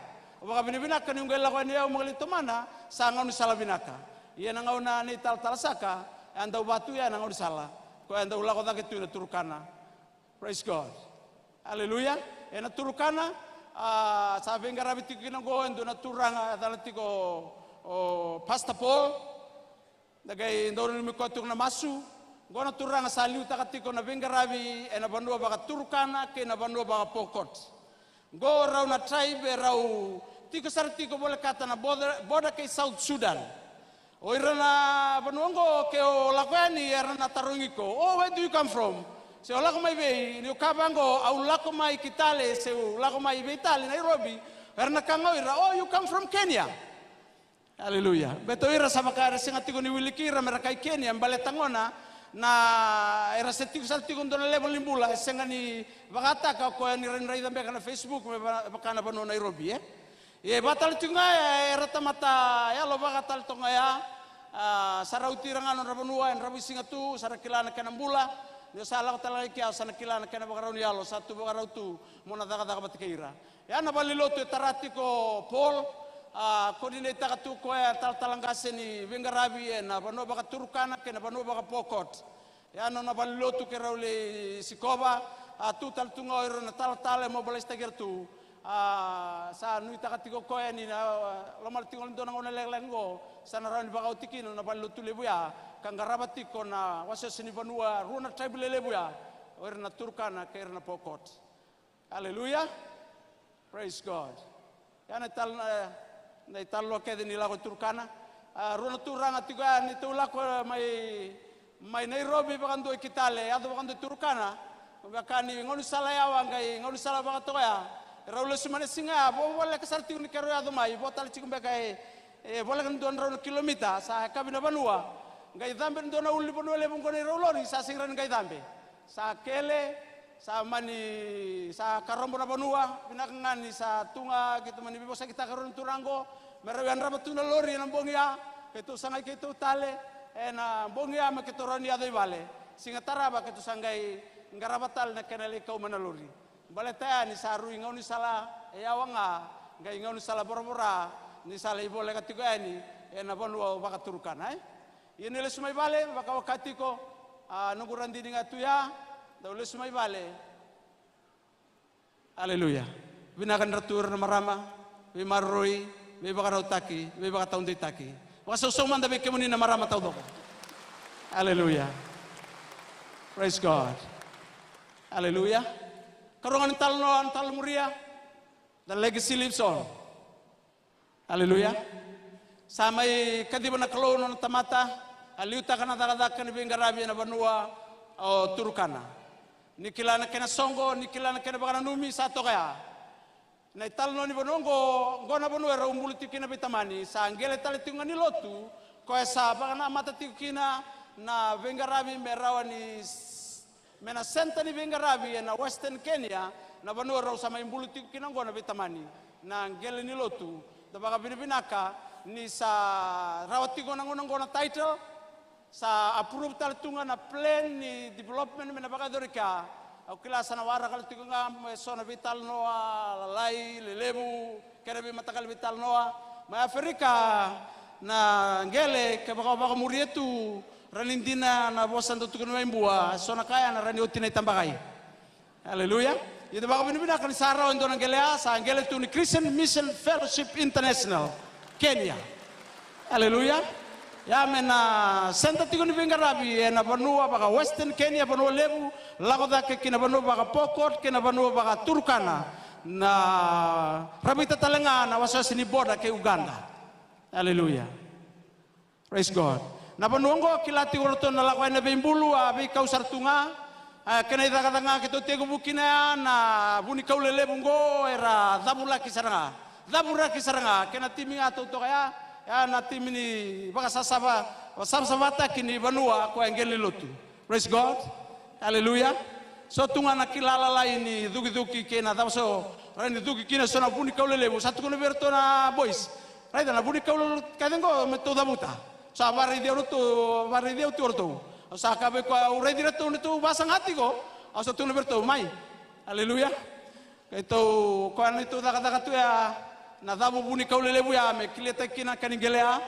Au vakavinavinaka niu qai lako yani au mai lai tomana, sa gaunisala vinaka. Ia na gauna ni talatala saka, E a dau vatu ya na gaunisala ko e a dau lako cake tu na Turukana. Praise God. Aleluya. E na Turukana, a, sa veiqaravi tiko kina oqo e dua na turaga, e cala tiko o Pastor Paul. Da qai dau nanumi koya tiko na masu. Oqo na turaga sa liutaka tiko na veiqaravi e na vanua vakaTurukana kei na vanua vakaPokot. Oqo rau na tribe e rau tiko sara tiko volekata na border, border kei South Sudan. O ira na vanua oqo ke o lako yani era na tarogi iko, "Oh, where do you come from?" Se o lako mai vei, ni o kaya vaqo, "Au lako mai Kitale," se, "Au lako mai vei Tale, Nairobi." Era na kaya ga o ira, "Oh, you come from Kenya." Aleluya. Baleta o ira sa vaka era sega tiko ni wiliki ira me ra kai Kenya, baleta gona na era se tiko sara tiko dua na level ni bula e sega ni vakataka o koya ni ra, ni raica beka na Facebook me va-, vaka na vanua o Nairobi, e. Ia e vakatale tiko ga ya, era tamata yalo vaka tale toka ga ya, a, sa rauti ira ga nodra vanua, e dravuisiga tu, sa ra kila na kena bula, ni o sa lako tale ga i kea, o sa na kila na kena vakarau ni yalo, sa tu vakarau tu mo na cakacaka vata kei ira. Ya na valenilotu e tara tiko o Paul, a, coordinate-taka tu o koya e talatala qase ni veiqaravi e na vanua vakaTurukana kei na vanua vakaPokot. Ya na nona valenilotu ke rau lai sikova, a, tu tale tu ga o ira na talatala e mobilize-taki ira tu. A, sa nuitaka tiko o koya ni na, a, lomana tiko e dua na gauna lekaleka oqo, sa na rawa ni vakaoti kina na valenilotu levu ya, ka qarava tiko na wasewase ni vanua, rua na tribe lelevu ya, o ira na Turukana kei ira na Pokot. Aleluya. Praise God. Ya na ital-, na, na italanoa kece ni lako i Turukana. A, rua na turaga tiko ya ni tou lako mai, mai Nairobi vakadua i Kitale, yaco vakadua i Turukana. Vaka ni gaunisala yawa qai gaunisala vakatoka ya. E rau lesu mai na siga ya, vo, voleka sara tiko ni keirau yaco mai, vo tale tiko beka e, e voleka ni dua na drau na kilomita, sa yakavi na vanua. Qai cabe e dua na ulunivanua levu oqo na irau lori, sa sega ni rawa ni qai cabe. Sa kele, sa mani, sa karobo na vanua, vinaka ga ni sa tu ga, keitou mani veivosakitaka rau na turaga oqo, me rau yadrava tu na lori ena bogi ya, keitou sagai keitou tale, ena bogi ya me keitou rawa ni yaco i vale. Siga tarava keitou sa qai qarava tale na kena lai kau mai na lori. Baleta ya ni sa rui gaunisala e yawa ga, qai gaunisala voravora, ni sa lai voleka tiko yani, ena vanua o vakaTurukana, e? Ia ni lesu mai vale, vakawaka tiko, a, noqu radini ga tu ya, dau lesu mai vale. Aleluya. Vinaka ni ra tu ira na marama, veimaroroi, veivakarautaki, veivakataudeitaki. Vakasausau mada vei kemuni na marama taucoko. Aleluya. Praise God. Aleluya. Karua ga ni talanoa, na talanoa muria. The legacy lives on. Aleluya. Sa mai kaciva na Kalou na nona tamata, a liutaka na cakacaka ni veiqaravi ena vanua o Turukana. Ni kila na kena soqo, ni kila na kena vakananumi, sa toka ya. Na italanoa ni vanua oqo, oqo na vanua e rau bulu tiko kina veitamani, sa qele tale tiko ga ni lotu, koya sa vakanamata tiko kina na veiqaravi me rawa ni s-, me na senta ni veiqaravi ena Western Kenya, na vanua rau sa mai bulu tiko kina oqo na veitamani. Na qele ni lotu, da vakavinavinaka ni sa rawa tiko na gauna oqo na title, sa approve tale tu ga na plan ni development me na vakayacori kea. Au kila sa na waraka tale tiko ga me so na veitalanoa lalai, lelevu, kei na veimataqali veitalanoa. Mai Aferika na qele, kevaka o vakamuria tu, rawa ni dina na vosa dau tukuni mai Bua, so na ka ya na rawa ni oti na itabaqai. Aleluya. Ia da vakavinavinaka ni sa rawa e dua na qele ya, sa qele tu ni Christian Mission Fellowship International, Kenya. Aleluya. Ya me na senta tiko ni veiqaravi ena vanua vaka Western Kenya, vanua levu, lako cake ki na vanua vaka Pokot, ki na vanua vaka Turkana, na ravita tale ga na wasewase ni border kei Uganda. Aleluya. Praise God. Na vanua oqo kila tiko o ratou na lako yani na veibulu, a veikau sara tu ga. A, kena icakacaka ga keitou tekivu kina ya, na vunikau lelevu oqo era cavuraki sara ga. Cavuraki sara ga. Kena timi ga tou toka ya, ya na timi ni vakasasava, savasava taki ni vanua ko e qele ni lotu. Praise God. Aleluya. So tu ga na kila lalai ni cukicuki kei na cava so, rawa ni cuki kina so na vunikau lelevu. Sa tukuna vei iratou na boys, raica na vunikau lelevu kece oqo me tou cavuta. Sa varaici au ratou, varaici au tu ratou. Au sa kaya vei koya, au raici iratou ni tou vasaga tiko. Au sa tukuna vei iratou, mai. Aleluya. Keitou, koya ni tou cakacaka tu ya, na cavu vunikau lelevu ya, me clear-taki kina ka ni qele ya.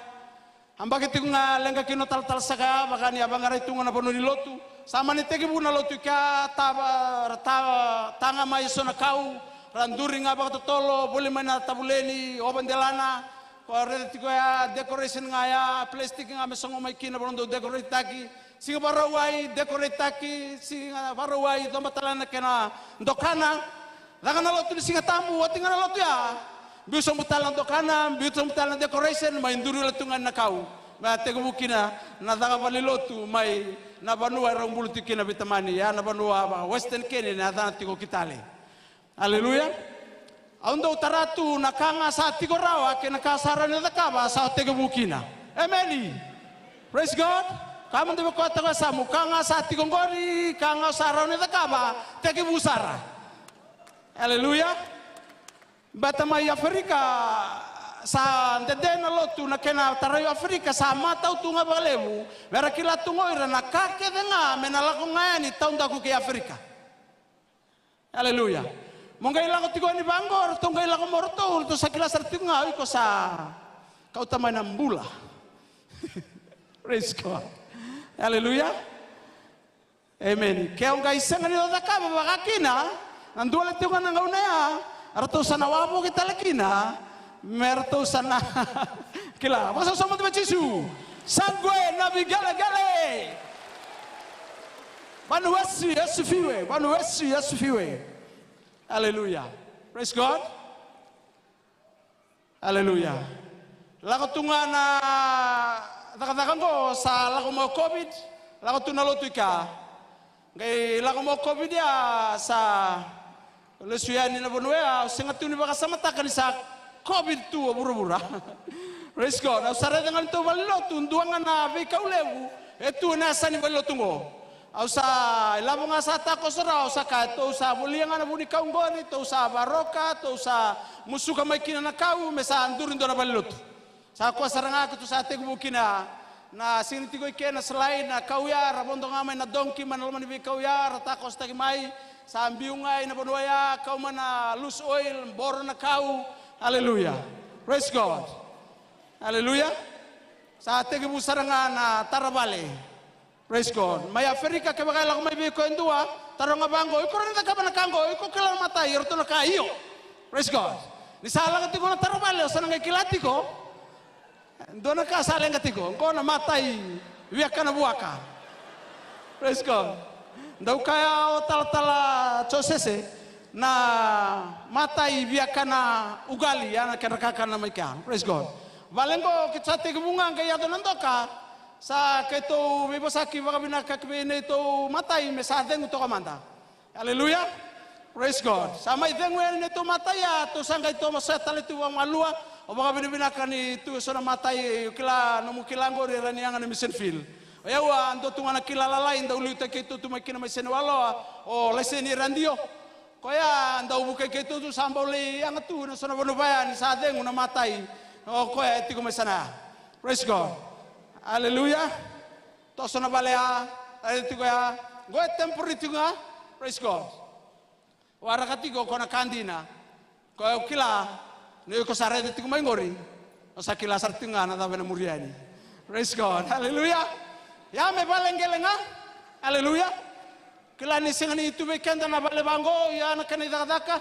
A baki tiko ga leqa kina o talatala saka ya, vaka ni a vaqarai tu ga na vanua ni lotu. Sa mani tekivu na lotu i kea, tava, ra ta, taga mai eso na kau, ra duri ga vakatotolo, voli mai na tavuleni, ova delana, ko raica tiko ya, decoration ga ya, plastic ga me sogo mai kina, vanua dau decorate-taki, siga Vakarauwai, decorate-taki, siga Vakarauwai, coba tale na kena dokana. Caka na lotu ni Siga Tabu, oti ga na lotu ya. Biu sobu tale na dokana, biu sobu tale na decoration, mai duri wale tu ga na kau. Me a tekivu kina na caka valenilotu mai na vanua e rau bulu tiko kina veitamani, ya na vanua va Western Cairns, na yacana tiko Kitale. Aleluya. Au dau tara tu na ka ga sa tiko rawa kei na ka sa rawa ni cakava sa tekivu kina. Emeni. Praise God. Ka mada vei koya tiko e yasamu, ka ga sa tiko qori, ka ga sa rawa ni cakava, tekivu sara. Aleluya. Beta mai Aferika, sa dede na lotu na kena tarai o Aferika, sa matau tu ga vakalevu, me ra kila tu qo ira na ka kece ga me na lako ga yani taudaku kei Aferika. Aleluya. Mo qai lako tiko yani vaqo, ratou qai lako mo ratou, ratou sa kila sara tiko ga, o iko sa kauta mai na bula. Praise God. Aleluya. Amen. Ke o qai sega ni o cakava vaka kina, na dua le tiko ga na gauna ya, ratou sa na wavoki tale kina, me ratou sa na kila. Vakasausau mada vei Jisu. Sa qo na vigelegele. Vanua si, Yesu fiwe. Vanua si, Yesu fiwe. Aleluya. Praise God. Aleluya. Lako tu ga na cakacaka oqo, sa lako mai o COVID, lako tu na lotu i kea. Qai lako mai o COVID ya, sa lesu yani na vanua ya, au sega tu ni vakasamataka ni sa COVID tu o vuravura. Praise God. Au sa raica ga ni tou valenilotu, dua ga na veikau levu e tu ena yasa ni valenilotu oqo. Au sa ilavo ga sa takoso rawa, au sa kaya, tou sa volia ga na vunikau qori, tou sa varoka, tou sa musuka mai kina na kau, me sa duri dua na valenilotu. Sa koya sara ga keitou sa tekivu kina na sega ni tiko i ke na slide, na kau ya, ra vodo ga mai na donkey mai na loma ni veikau ya, ra takosotaki mai, sa biu ga ina vanua ya, kau mai na loose oil, boro na kau. Aleluya. Praise God. Aleluya. Sa tekivu sara ga na tara vale. Praise God. Mai Aferika, kevaka e lako mai vei iko e dua, taroga vaqo, iko rawa ni cakava na ka qo, iko kila na matai, eratou na kaya io. Praise God. Ni sa lako tiko na tara vale, o sa na qai kila tiko. Dua na ka sa leqa tiko, qo na matai, viakana vuaka. Praise God. Dau kaya o talatala Josese, na matai, viakana ugali, ya na kedra kakana mai kea. Praise God. Vale qo, keitou sa tekivu ga qai yaco na doka, sa keitou veivosaki vakavinaka ki vei neitou matai me sa cegu toka mada. Aleluya. Praise God. Sa mai cegu yani neitou matai ya, tou sa qai tovosoya tale tu vakamalua, o vakavinavinaka ni tu eso na matai, o kila, nomu kila qori era ni yaga na mission field. O yau a dua tu ga na kila lalai, dau liutaki keitou tu mai kina mai Senewaloa, o Laiseni Radio. Koya dau vukei keitou tu, sa bau lai yaga tu na so na vanua vaya ni sa cegu na matai. O koya e tiko mai sana ya. Praise God. Aleluya. Toso na vale ya, raica tiko ya. Qo e temporary tiko ga. Praise God. Waraka tiko ko na ka dina. Koya au kila, ni ko sa raica tiko mai qori, o sa kila sara tiko ga na cava ena muri yani. Praise God. Aleluya. Ya me vale qele ga. Aleluya. Kila ni sega ni tu vei keda na vale vaqo, ia na kena icakacaka.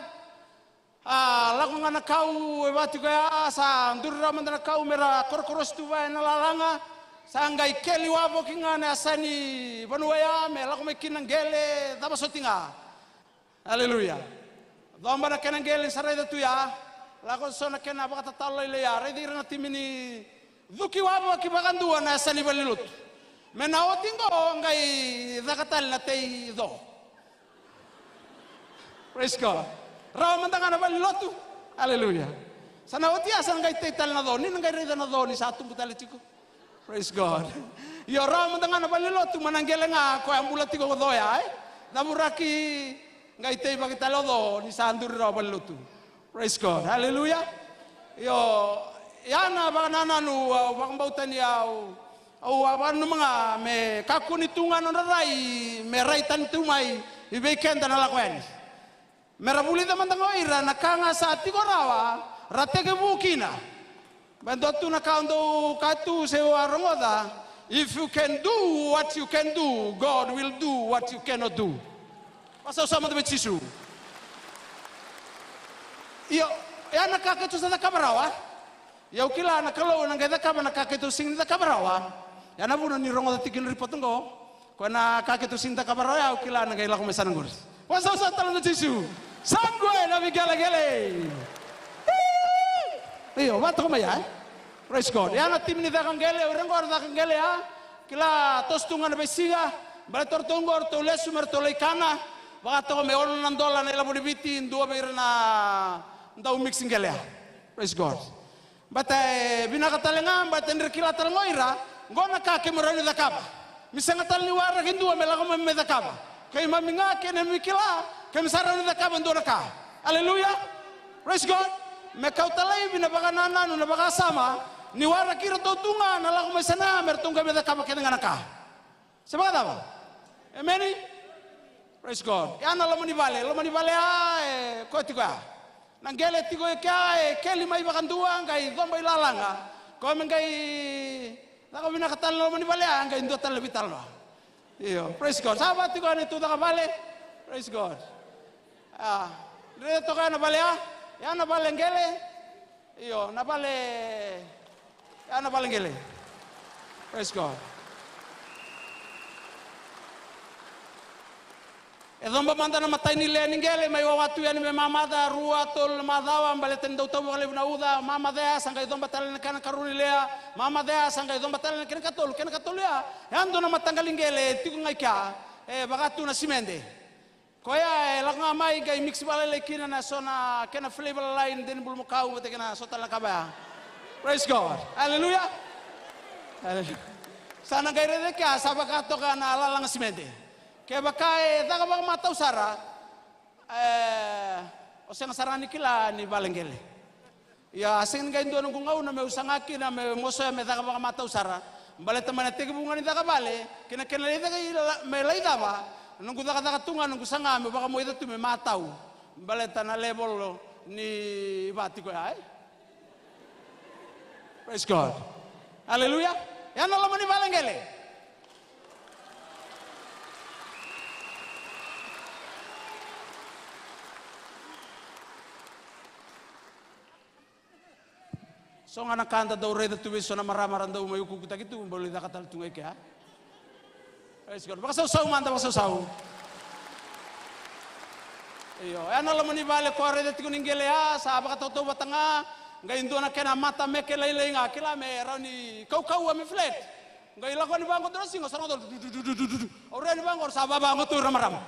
A lako ga na kau e vaka tiko ya, sa duri rawa mada na kau me ra korokorosi tu vaya ena lalaga. Sa qai keli wavoki ga na yasa ni vanua ya me lako mai kina qele, cava soti ga. Aleluya. Coba na kena qele ni sa raica tu ya. Lako so na kena vakatatalo lailai ya, raici ira na timi ni cuki wavoki vakadua na yasa ni valenilotu. Me na oti qo qai caka tale na tei co. Praise God. Rawa mada ga na valenilotu. Aleluya. Sa na oti ya sa na qai tei tale na co, ni na qai raica na co ni sa tubu tale tiko. Praise God. Io, rawa mada ga na valenilotu, ma na qele ga koya bula tiko o co ya, e? Cavuraki, qai teivaki tale o co ni sa duri rawa valenilotu. Praise God. Aleluya. Io, ya na vakanananu au vakabauta ni au, au a vakananuma ga me kakua ni tu ga na nodra rai me rai tani tu mai i vei keda na lako yani. Me ra vulica mada ga o ira na ka ga sa tiko rawa, ra tekivu kina. Ba e dua tu na ka au dau kaya tu se au a rogoca. If you can do what you can do, God will do what you cannot do. Vakasausau mada vei Jisu. Io, ya na ka keitou sa cakava rawa. Ia au kila na Kalou ena qai cakava na ka keitou sega ni cakava rawa. Ya na vuna ni rogoca tiko na ripoti oqo. Ko na ka keitou sega ni cakava rawa ya, au kila na qai lako mai sa na qori. Vakasausau tale na Jisu. Sa qo e na veiqeleqele. Io, vakatoka mai ya, e? Praise God. Ya na timi ni caka qele, o ira qo era caka qele ya. Kila, toso tu ga na veisiga. Baleta o ratou qo o ratou lesu me ratou lai kana. Vakatoka me ono na dola na ilavo ni Viti, dua vei ira na dau mix qele ya. Praise God. Baleta e vinaka tale ga, baleta ni ra kila tale ga o ira, qo na ka keimami rawa ni cakava. Mi sega tale ni waraki dua me lako mai me cakava. Keimami ga kei na mi kila, keimami sa rawa ni cakava e dua na ka. Aleluya. Praise God. Me kauta laivi na vakanananu, na vakasama, ni waraki iratou tu ga na lako mai sana me ratou qai me cakava kece ga na ka. Se vakacava? Emeni? Praise God. Ya na loma ni vale, loma ni vale ya, e koya tiko ya. Na qele tiko e kea, e keli mai vakadua, qai coba i lalaga. Koya me qai caka vinaka tale na loma ni vale ya, qai dua tale na veitalanoa. Io, praise God. Sa va tiko ya na neitou caka vale. Praise God. A, raica toka ya na vale ya. Ya na vale qele. Io, na vale, ya na vale qele. Praise God. E coba mada na imatai ni lewe ni qele, mai wawa tu yani me mamaca, rua, tolu na macawa, baleta ni dau tau vakalevu na uca, mamaca ya, sa qai coba tale na kena karua ni lewe, mamaca ya, sa qai coba tale na kena katolu, kena katolu ya, ya dua na mataqali qele, tiko ga i kea, e vaka tu na simede. Koya e lako ga mai qai mix vakalailai kina na so na kena flavor lalai ni deni bulumakau vata kei na so tale na ka vaya. Praise God. Aleluya. Aleluya. Sa na qai raica kea sa vaka toka na lalaga simede. Kevaka e caka vakamatau sara, e, o sega sara ni kila ni vale qele. Ia, a sega ni qai dua noqu gauna meu saga kina meu mosoya me caka vakamatau sara. Baleta mai na tekivu ga ni caka vale kei na kena lai caka i la-, me lai cava, noqu cakacaka tu ga, noqu saga meu vakamoica tu me matau. Baleta na level ni va tiko ya, e? Praise God. Aleluya. Ya na loma ni vale qele. So ga na ka da dau raica tu vei so na marama ra dau mai ukukutaki tu, bau lai caka tale tu ga i kea. Praise God. Vakasausau mada, vakasausau. Io, ya na loma ni vale ko a raica tiko ni qele ya, sa vakatautau vata ga, qai dua na kena mata meke lailai ga, kila me rawa ni kaukauwa me flat. Qai lako yani vaqo dua na siga, sa rogoca, du, du, du. Au rai yani vaqo, sa vavago tu ira marama.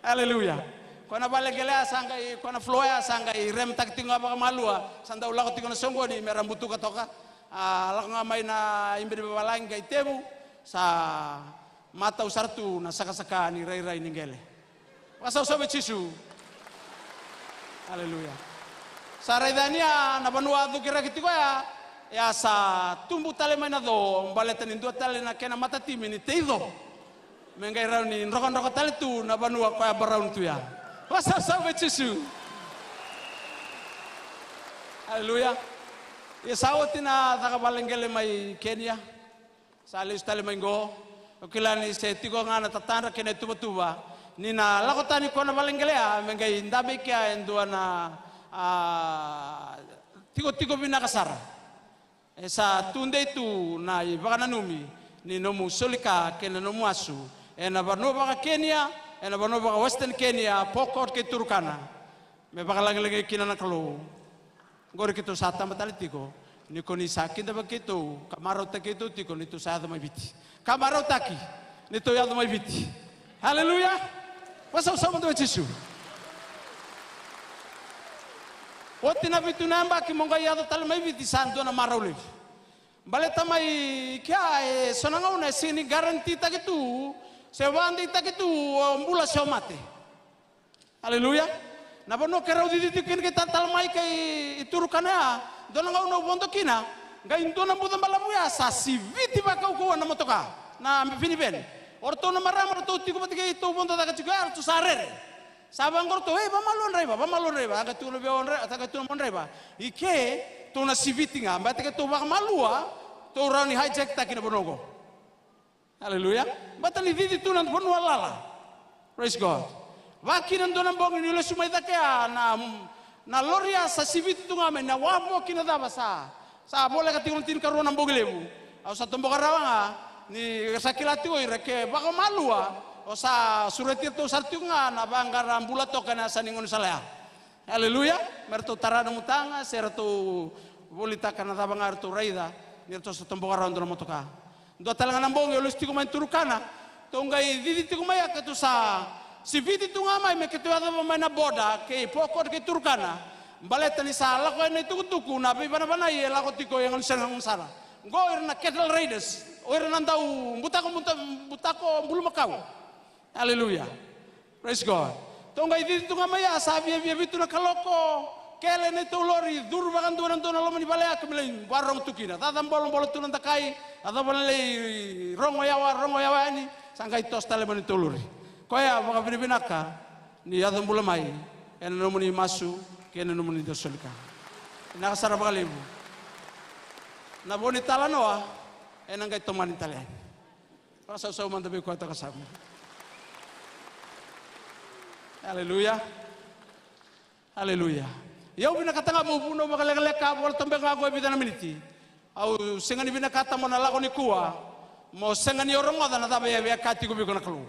Aleluya. Koya na vale qele ya sa qai, koya na floor ya sa qai remetaki tiko ga vakamalua, sa dau lako tiko na soqoni me ra butuka toka. A, lako ga mai na ibe ni vavalagi qai tevu, sa matau sara tu na sakasaka ni rairai ni qele. Vakasausau vei Jisu. Aleluya. Sa raica yani ya na vanua a cukiraki tiko ya, ya sa tubu tale mai na co, baleta ni dua tale na kena matatimi ni tei co. Me qai rawa ni drokadroka tale tu na vanua koya barauni tu ya. Vakasausau vei Jisu. Aleluya. Ia sa oti na caka vale qele mai Kenya. Sa lesu tale mai qo. O kila ni se tiko ga na tatadra kei na ituvatuva ni na lako tani ko na vale qele ya me qai dabe i kea e dua na, a, tikotiko vinaka sara. E sa tudei tu na ivakananumi ni nomu soli ka kei na nomu asu ena vanua vaka Kenya, ena vanua vaka Western Kenya, Pokot kei Turkana. Me vakalagilagi kina na Kalou. Qori keitou sa taba tale tiko ni ko ni sa kidavaki keitou ka marautaki keitou tiko ni tou sa yaco mai Viti. Ka marautaki ni tou yaco mai Viti. Aleluya. Vakasausau mada vei Jisu. Oti na vitu na yabaki mo qai yaco tale mai Viti sa dua na marau levu. Baleta mai kea e so na gauna e sega ni garantitaki tu se vakadeitaki tu o bula se o mate. Aleluya. Na vanua keirau cici tiko kina kei talatala mai kei Turkana ya, dua na gauna au vodo kina, qai dua na buca balavu ya sa siviti vakaukauwa na motoka, na minivan. O ratou na marama ratou tiko vata kei tou vodo caka tiko ya, ratou sa rere. Sa vaqo ratou, "Ei, vamalua draiva, vamalua draiva." A qai tukuna vei au o drai-, a qai tukuna mo draiva, "I ke tou na siviti ga, baleta ke tou vakamalua, tou rawa ni hijack taki na vanua oqo. Aleluya. Baleta ni cici tu na vanua lala. Praise God. Vakakina dua na bogi niu lesu mai cake ya na, na lori ya sa siviti tu ga mai na wavoki na cava sa. Sa voleka tiko na tinikarua na bogi levu. Au sa toboka rawa ga ni sa kila tiko ira ke vakamalua. O sa sureti iratou sara tiko ga na vaqara bula toka ena yasa ni gaunisala ya. Aleluya. Me ratou tara na nomu taga se ratou volitaka na cava ga ratou raica ni ratou sa toboka rawa dua na motoka. Dua tale ga na bogi au lesu tiko mai Turukana. Tou qai cici tiko mai ya keitou sa siviti tu ga mai me keitou yacova mai na boda kei Pokot kei Turukana. Baleta ni sa lako yani na itukutuku na veivanavanai e lako tiko e gaunisala, gaunisala. Qo ira na cattle raiders, o ira na dau butako, buta-, butako bulumakau. Aleluya. Praise God. Tou qai cici tu ga mai ya sa viavia vitu na kaloko. Kele na neitou lori, curu vakadua na dua na loma ni vale ya, keimami lai varogo tu kina. Caca bolobolo tu na dakai, yacova na lai rogo yawa, rogo yawa yani, sa qai toso tale mai na neitou lori. Koya vakavinavinaka ni yaco bula mai ena nomuni masu kei na nomuni dau soli ka. Vinaka sara vakalevu. Na vo ni talanoa ena qai tomani tale yani. Vakasausau mada vei koya toka sa. Aleluya. Aleluya. Ia au vinakata ga meu vunau vakalekaleka, voleka toka beka ga qo e vica na miniti. Au sega ni vinakata mo na lako nikua mo sega ni o rogoca na cava e via kaya tiko vei iko na Kalou.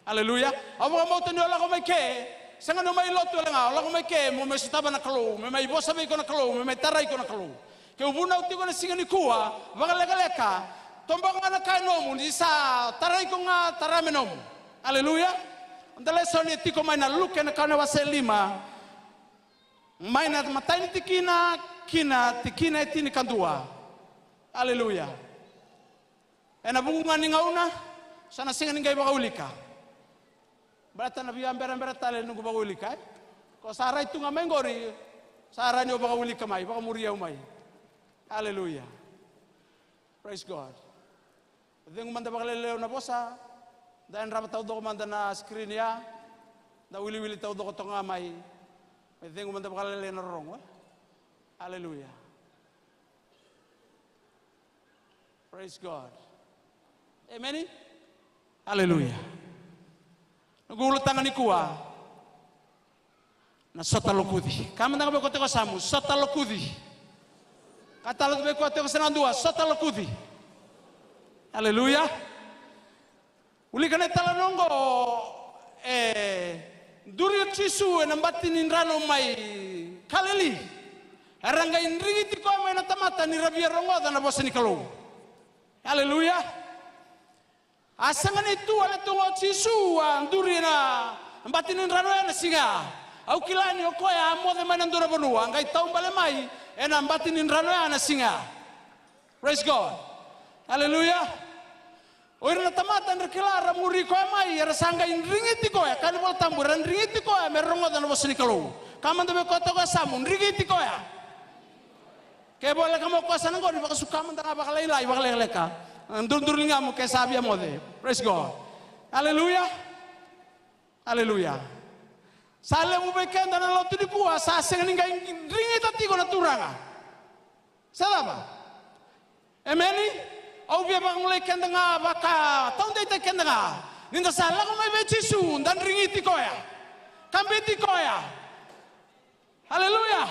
Aleluya. Au vakabauta ni o lako mai ke, sega ni o mai lotu wale ga, o lako mai ke mo mai sotava na Kalou, me mai vosa vei iko na Kalou, me mai tarai iko na Kalou. Keu vunau tiko na siga nikua, vakalekaleka, toboka ga na ka e nomu, ni sa tarai iko ga, tara me nomu. Aleluya. Noda lesoni e tiko mai na Luke na kau na wase lima. Mai na matai ni tikina, ki na tikina e tinikadua. Aleluya. Ena vuku ga ni gauna, sa na sega ni qai vakawilika. Baleta na via berabera tale noqu vakawilika, e? Ko sa rai tu ga mai qori, sa rai ni o vakawilika mai, vakamuri au mai. Aleluya. Praise God. Cegu mada vakalailai na vosa, da yadrava taucoko mada na screen ya, da wiliwili taucoko toka ga mai, me cegu mada vakalailai na rorogo, e? Aleluya. Praise God. Emeni? Aleluya. Noqu ulutaga nikua. Na sota lokuci. Ka mada ga vei koya tiko yasamu, sota lokuci. Ka tale tu vei koya tiko sa na dua, sota lokuci. Aleluya. Wilika na italanoa oqo, e duri o Jisu ena bati ni drano mai Kalili. Era qai drigiti koya mai na tamata ni ra via rogoca na vosa ni Kalou. Aleluya. A sega ni tu wale tu ga o Jisu a duri ena bati ni drano ya na siga ya. Au kila ni o koya a moce mai na dua na vanua, a qai taubale mai ena bati ni drano ya na siga ya. Praise God. Aleluya. O ira na tamata era kila, ra muri koya mai, era sa qai drigiti koya. Kaya na iVolatabu, era drigiti koya me rogoca na vosa ni Kalou. Ka mada vei koya tiko yasamu, drigiti koya. Ke voleka mai o koya sa na qori, vakasuka mada ga vakalailai, vakalekaleka. Duriduri ligamu ke sa via moce. Praise God. Aleluya. Aleluya. Sa levu vei keda na lotu nikua sa sega ni qai drigita tiko na Turaga. Se cava? Emeni? Au via vakagulai keda ga, vakataudeitaki keda ga. Ni da sa lako mai vei Jisu, da drigiti koya. Kabiti koya. Aleluya.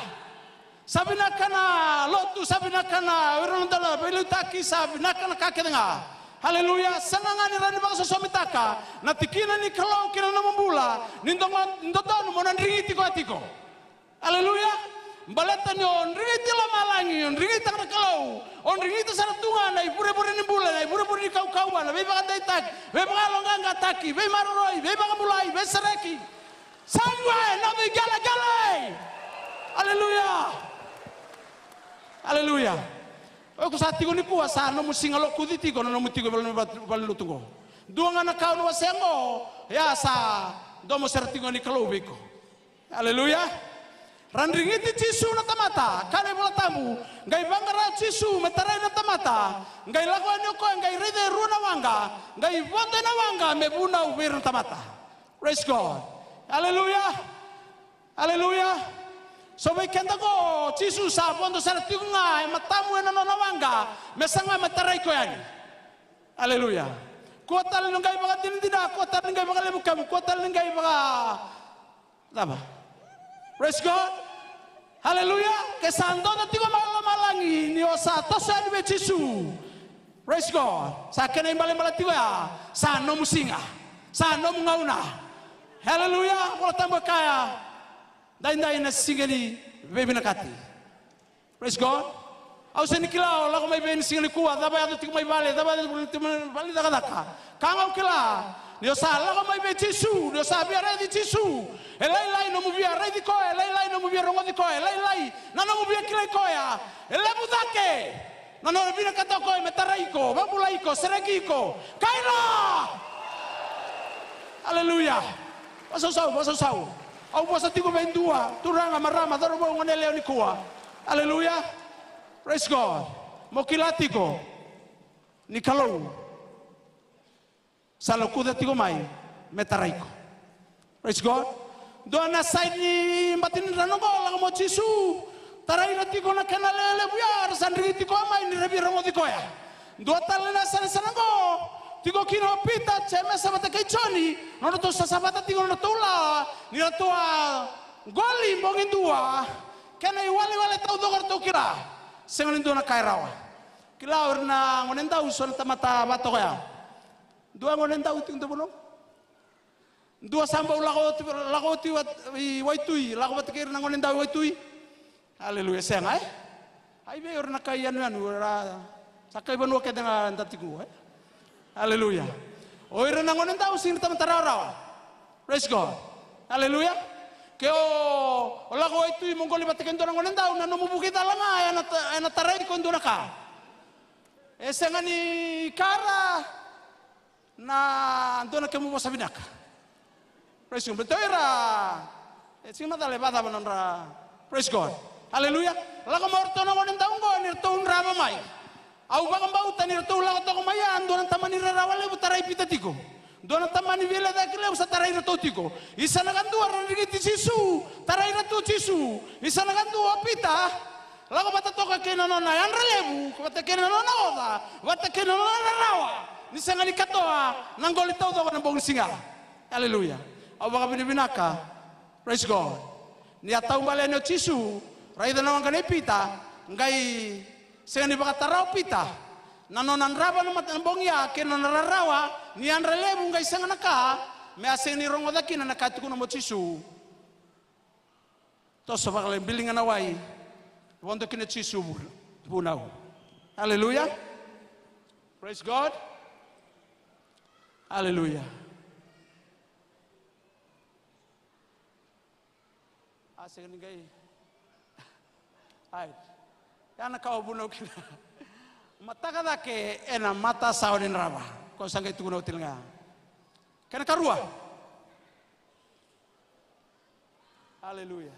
Sa vinaka na lotu, sa vinaka na, o ira na noda veiliutaki, sa vinaka na ka kece ga. Aleluya. Sega ga ni rawa ni vakasosomitaka na tikina ni Kalou ki na nomu bula ni dogo-, dodonu mo na drigiti koya tiko. Aleluya. Baleta ni o drigiti lomalagi, o drigitaka na Kalou, o drigita sara tu ga na ivurevure ni bula, na ivurevure ni kaukauwa, na veivakadeitaki, veivakayaloqaqataki, veimaroroi, veivakabulai, veisereki. Sa qo na veiqeleqele. Aleluya. Aleluya. O iko sa tiko nikua, sa nomu siga lokuci tiko na nomu tiko e vale, vale, valelotu qo. Dua ga na ka au na wasea qo, ia sa domo sara tiko ni Kalou vei iko. Aleluya. Ra drigiti Jisu na tamata, kaya na iVolatabu, qai vaqara o Jisu me tarai na tamata, qai lako yani o koya, qai raica e rua na waqa, qai vodo ena waqa me vunau vei ira na tamata. Praise God. Aleluya. Aleluya. So vei keda qo, Jisu sa vodo sara tiko ga e matamu ena nona waqa me saga me tarai iko yani. Aleluya. Kua tale ni qai vakadinadina, kua tale ni qai vakalevu kemu, kua tale ni qai vaka cava. Praise God. Aleluya. Ke sa dodo tiko mai lomalagi ni o sa toso yani vei Jisu. Praise God. Sa kena ibalebale tiko ya, sa nomu siga, sa nomu gauna. Aleluya. Vola Tabu e kaya, daidai na siga ni veivinakati. Praise God. Au sega ni kila o lako mai vei na siga nikua, cava yaco tiko mai vale, cava yaco tiko mai vale ni cakacaka. Ka ga au kila, ni o sa lako mai vei Jisu, ni o sa via raici Jisu, e lailai nomu via raici koya, e lailai nomu via rogoci koya, e lailai na nomu via kilai koya. E levu cake na nona vinakata o koya me tarai iko, vakabulai iko, sereki iko. Kaila! Aleluya. Vasausau, vasausau. Au vosa tiko vei dua, turaga, marama, cauravou, gone yalewa nikua. Aleluya. Praise God. Mo kila tiko ni Kalou sa lokuca tiko mai me tarai iko. Praise God. Dua na saini ni bati ni drano qo, lako mo Jisu. Tarai ira tiko na kena lewe levu ya, ra sa drigi tiko mai ni ra via rogoci koya. Dua tale na sanisani qo, tiko kina o Pita, Jemesa vata kei Joni, nodratou sasavata tiko nodratou lawa, ni ratou a qoli bogi dua, kena iwalewale taucoko ratou kila. Sega ni dua na ka e rawa. Kila o ira na gonedau, so na tamata vatoka ya. Dua gonedau tiko dua vanua. Dua sa bau lako oti, lako oti wa-, i waitui, lako vata kei ira na gonedau i waitui. Aleluya, sega, e? Ai vei o ira na kai yanuyanu, ra sa kai vanua kece ga da tiko, e? Aleluya. O ira na gonedau sega ni tamata rawarawa. Praise God. Aleluya. Ke o, o lako waitui mo qoli vata kei dua na gonedau, na nomu vuki cala ga, ena ta-, ena tarai iko e dua na ka. E sega ni kara na dua na kemu vosa vinaka. Praise God. Baleta o ira, e, sega ni macala e vakacava na nodra. Praise God. Aleluya. Lako mai o ratou na gonedau qo ni ratou drava mai. Au vakabauta ni ratou lako toka mai ya, dua na tamani rarawa levu tarai Pita tiko. Dua na tamani veilecayaki levu sa tarai iratou tiko. Isa na kadua ra drigiti Jisu, tarai ira tu Jisu. Isa na kadua o Pita. Lako vata toka kei na nona yadra levu, vata kei na nona oca, vata kei na nona rarawa, ni sega ni katoa na qoli taucoko ena bogi ni siga. Aleluya. Au vakavinavinaka. Praise God. Ni a taubale yani o Jisu, raica na waqa nei Pita, qai sega ni vakatara o Pita na nona drava na mata na bogi ya kei na nona rarawa, ni yadra levu qai sega na ka, me a sega ni rogoca kina na ka e tukuna mai o Jisu. Toso vakalailai, biliga na wai. Vodo kina Jisu vu-, vunau. Aleluya. Praise God. Aleluya. A sega ni qai. Ai. Ya na ka au vunau kina. Mataka cake ena matasawa ni drava. Ko sa qai tukuna oti ga. Kena karua. Aleluya.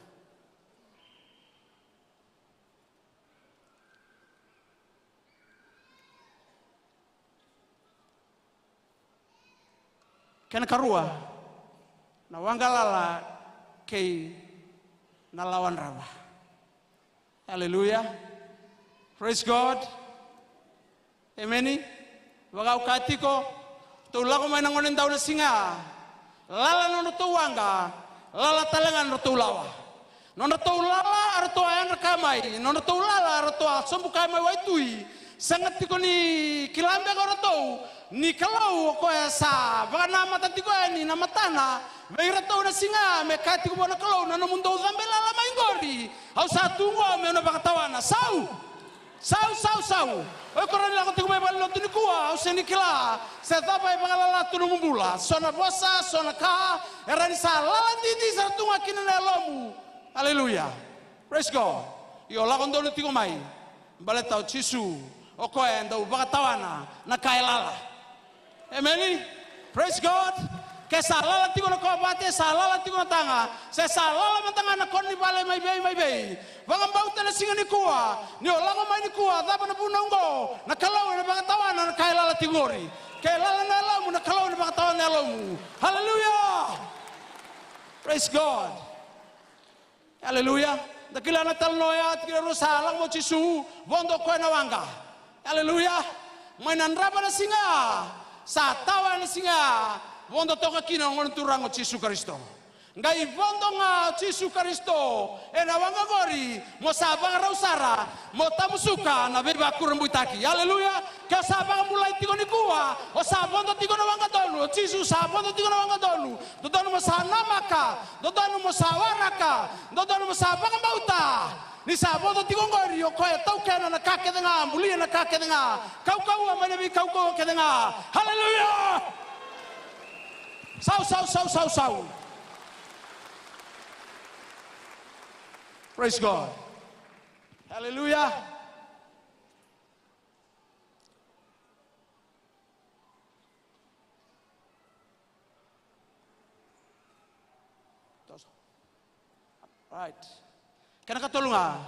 Kena karua, na waqa lala kei na lawa drava. Aleluya. Praise God. Emeni. Vaka au kaya tiko, tou lako mai na gonedau na siga. Lala na nodratou waqa, lala tale ga na nodratou lawa. Nodratou lala, eratou a yadra kaya mai. Nodratou lala, eratou a sobu kaya mai waitui. Sega tiko ni kila beka o ratou ni Kalou o koya sa vakanamata tiko yani na matana vei iratou na siga, me kaya tiko vua na Kalou, na nomudou cabe lala mai qori, au sa tu qo meu na vakatawana. Sau! Sau, sau, sau. O iko rawa ni lako tiko mai valenilotu nikua, au sega ni kila se cava e vakalala tu nomu bula. So na vosa, so na ka, e rawa ni sa lala didi sara tu ga kina na yalomu. Aleluya. Praise God. Io, lako donu tiko mai. Baleta o Jisu, o koya e dau vakatawana na ka e lala. Emeni. Praise God. Ke sa lala tiko na kovate, sa lala tiko na taga, se sa lala mada ga na koro ni vale mai vei, mai vei. Vakabauta na siga nikua, ni o lako mai nikua, cava na vunau oqo, na Kalou ena vakatawana na ka e lala tiko qori. Ke lala na yalomu, na Kalou ena vakatawana na yalomu. Hallelujah. Praise God. Aleluya. Da kila na talanoa ya, tikina e rua, sa lako mai o Jisu, vodo o koya na waqa. Aleluya. Mai na drava na siga ya, sa tawa na siga ya, vodo toka kina o Gone Turaga o Jisu Karisito. Qai vodo ga o Jisu Karisito ena waqa qori, mo sa vakarau sara mo tamusuka na veivakurabuitaki. Aleluya. Ke o sa vakabulai tiko nikua, o sa vodo tiko na waqa donu. O Jisu sa vodo tiko na waqa donu. Dodonu mo sa namaka, dodonu mo sa waraka, dodonu mo sa vakabauta. Ni sa vodo tiko qori, o koya e taukena na ka kece ga, bulia na ka kece ga, kaukauwa mai na veikaukauwa kece ga. Aleluya. Sau, sau, sau, sau, sau. Praise God. Aleluya. Right. Kena katolu ga,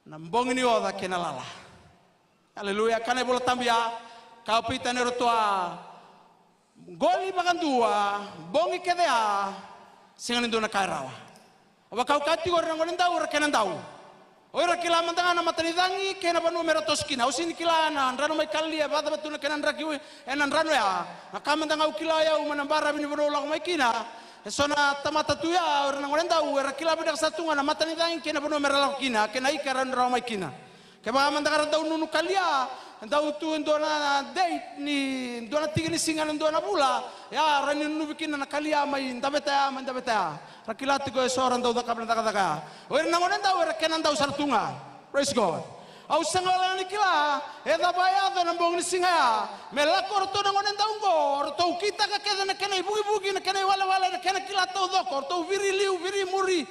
na bogi ni oca kei na lala. Aleluya. Kaya na iVola Tabu ya, ka o Pita ni ratou a qoli vakadua, bogi kece ya, sega ni dua na ka e rawa. O vaka au kaya tiko, o ira na gonedau era kena dau. O ira kila mada ga na matanicagi kei na vanua me ra toso kina. Au sega ni kila na drano mai Kalilia, vakacava tu na kena draki ena drano ya. Na ka mada ga au kila o yau mai na baravi ni vanua au lako mai kina, e so na tamata tu ya, o ira na gonedau era kila vinaka sara tu ga na matanicagi kei na vanua me ra lako kina, kei na ika era rawa mai kina. Kevaka mada ga ra dau nunu Kalilia, dau tu e dua na date ni dua na tiki ni siga ena dua na vula, ya ra ni nunuvi kina na Kalilia mai daveta ya, mai daveta ya. Ra kila tiko e so ra dau cakava na cakacaka ya. O ira na gonedau era kena dau sara tu ga. Praise God. Au sega wale ga ni kila e cava e yaco ena bogi ni siga ya, me lako o ratou na gonedau oqo, o ratou kitaka kece na kena ivukivuki, na kena iwalewale, na kena kila taucoko, o ratou viri liu, viri muri.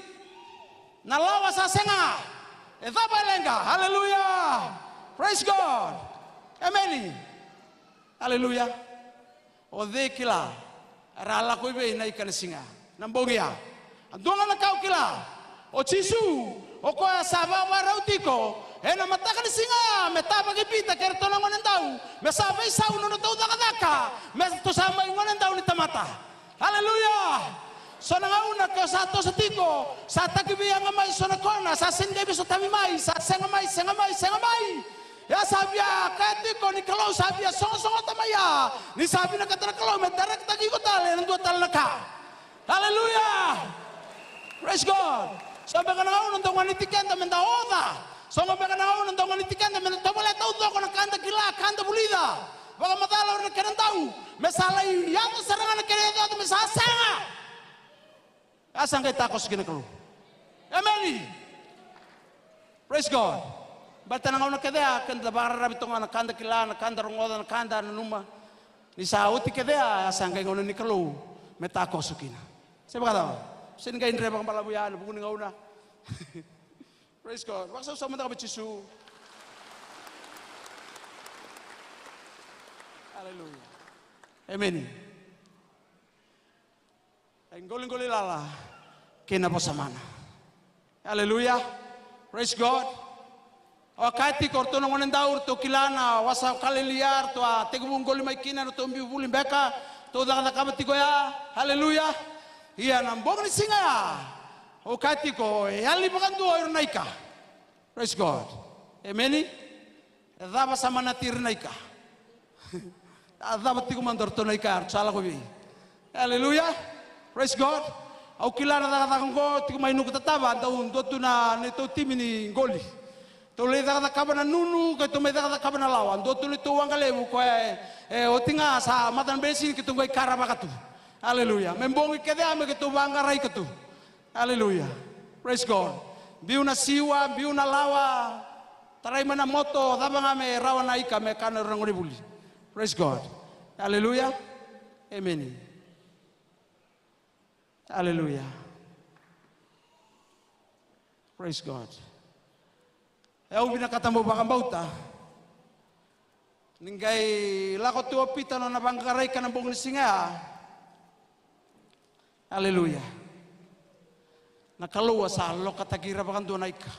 Na lawa sa sega. E cava e leqa? Aleluya. Praise God. Emeni. Aleluya. O cei kila era lako i vei na ika na siga, na bogi ya? A dua ga na ka au kila, o Jisu, o koya sa vakavakarau tiko ena mataka ni siga ya me tavaki Pita kei ratou na gonedau, me sa veisau na nodratou cakacaka, me ratou sa mai gonedau ni tamata. Aleluya. So na gauna ke o sa toso tiko, sa takivei yaga mai so na kona, sa sega ni qai veisotavi mai, sa sega mai, sega mai, sega mai. Ia sa via kaya tiko ni Kalou sa via soqosoqota mai ya, ni sa vinakata na Kalou me directaki iko tale ena dua tale na ka. Aleluya. Praise God. So beka na gauna dau ganiti keda me da oca. So beka na gauna dau ganiti keda me da tovolea taucoko na ka da kila, ka da vulica. Vakamacala o ira na kena dau, me sa lai yaco sara ga na kena yacoyaco me sa sega. A sa qai takoso kina na Kalou. Emeni. Praise God. Baleta na gauna kece ya keda vakararavi toka ga na ka da kila, na ka da rogoca, na ka da nanuma. Ni sa oti kece ya, a sa qai gauna ni Kalou me takoso kina. Se vakacava? Se ni qai dre vakabalavu ya ena vuku ni gauna. Praise God. Vakasausau mada ga vei Jisu. Aleluya. Emeni. E qoliqoli lala kei na vosa mana. Aleluya. Praise God. Au kaya tiko, o ratou na gonedau, ratou kila na wasa o Kalilia, ratou a tekivu qoli mai kina, ratou biu vuli beka, ratou cakacakava tiko ya. Aleluya. Ia na bogi ni siga ya, au kaya tiko, e yali vakadua o ira na ika. Praise God. Emeni. E cava sa manati ira na ika? A cava tiko mada o ratou na ika, ratou sa lako vei? Aleluya. Praise God. Au kila na cakacaka oqo tiko mai Nukutatava, dau dua tu na neitou timi ni qoli. Tou lai cakacakava na nunu, keitou mai cakacakava na lawa. Dua tu neitou waqa levu koya e, e oti ga sa mata na benisini, keitou qai karavaka tu. Aleluya. Me bogi kece ya me keitou vaqara ika tu. Aleluya. Praise God. Biu na siwa, biu na lawa, tarai mai na moto, cava ga me rawa na ika me kana o ira na gonevuli. Praise God. Aleluya. Emeni. Aleluya. Praise God. E, au vinakata meu vakabauta ni qai lako tu o Pita na nona vaqara ika na bogi ni siga ya. Aleluya. Na Kalou a sa lokataki ira vakadua na ika.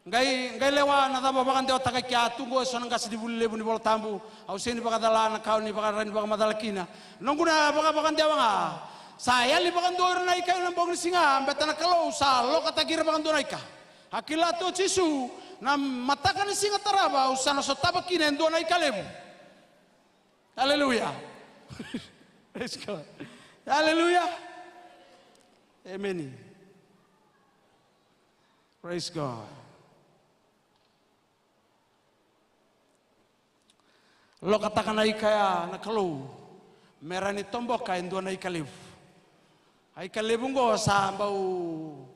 Qai, qai lewa na cava vakadewataka i kea, tu qo e so na qasenivuli levu ni Vola Tabu. Au sega ni vakacala na ka o ni vakarawa ni vakamacala kina. Noqu na vakavakadewa ga. Sa yali vakadua o ira na ika ena bogi ni siga, beta na Kalou sa lokataki ira vakadua na ika. A kila tu o Jisu, na mataka ni siga tarava au sa na sotava kina e dua na ika levu. Aleluya. Praise God. Aleluya. Emeni. Praise God. Lokataka na ika ya na Kalou me ra ni toboka e dua na ika levu. A ika levu oqo sa bau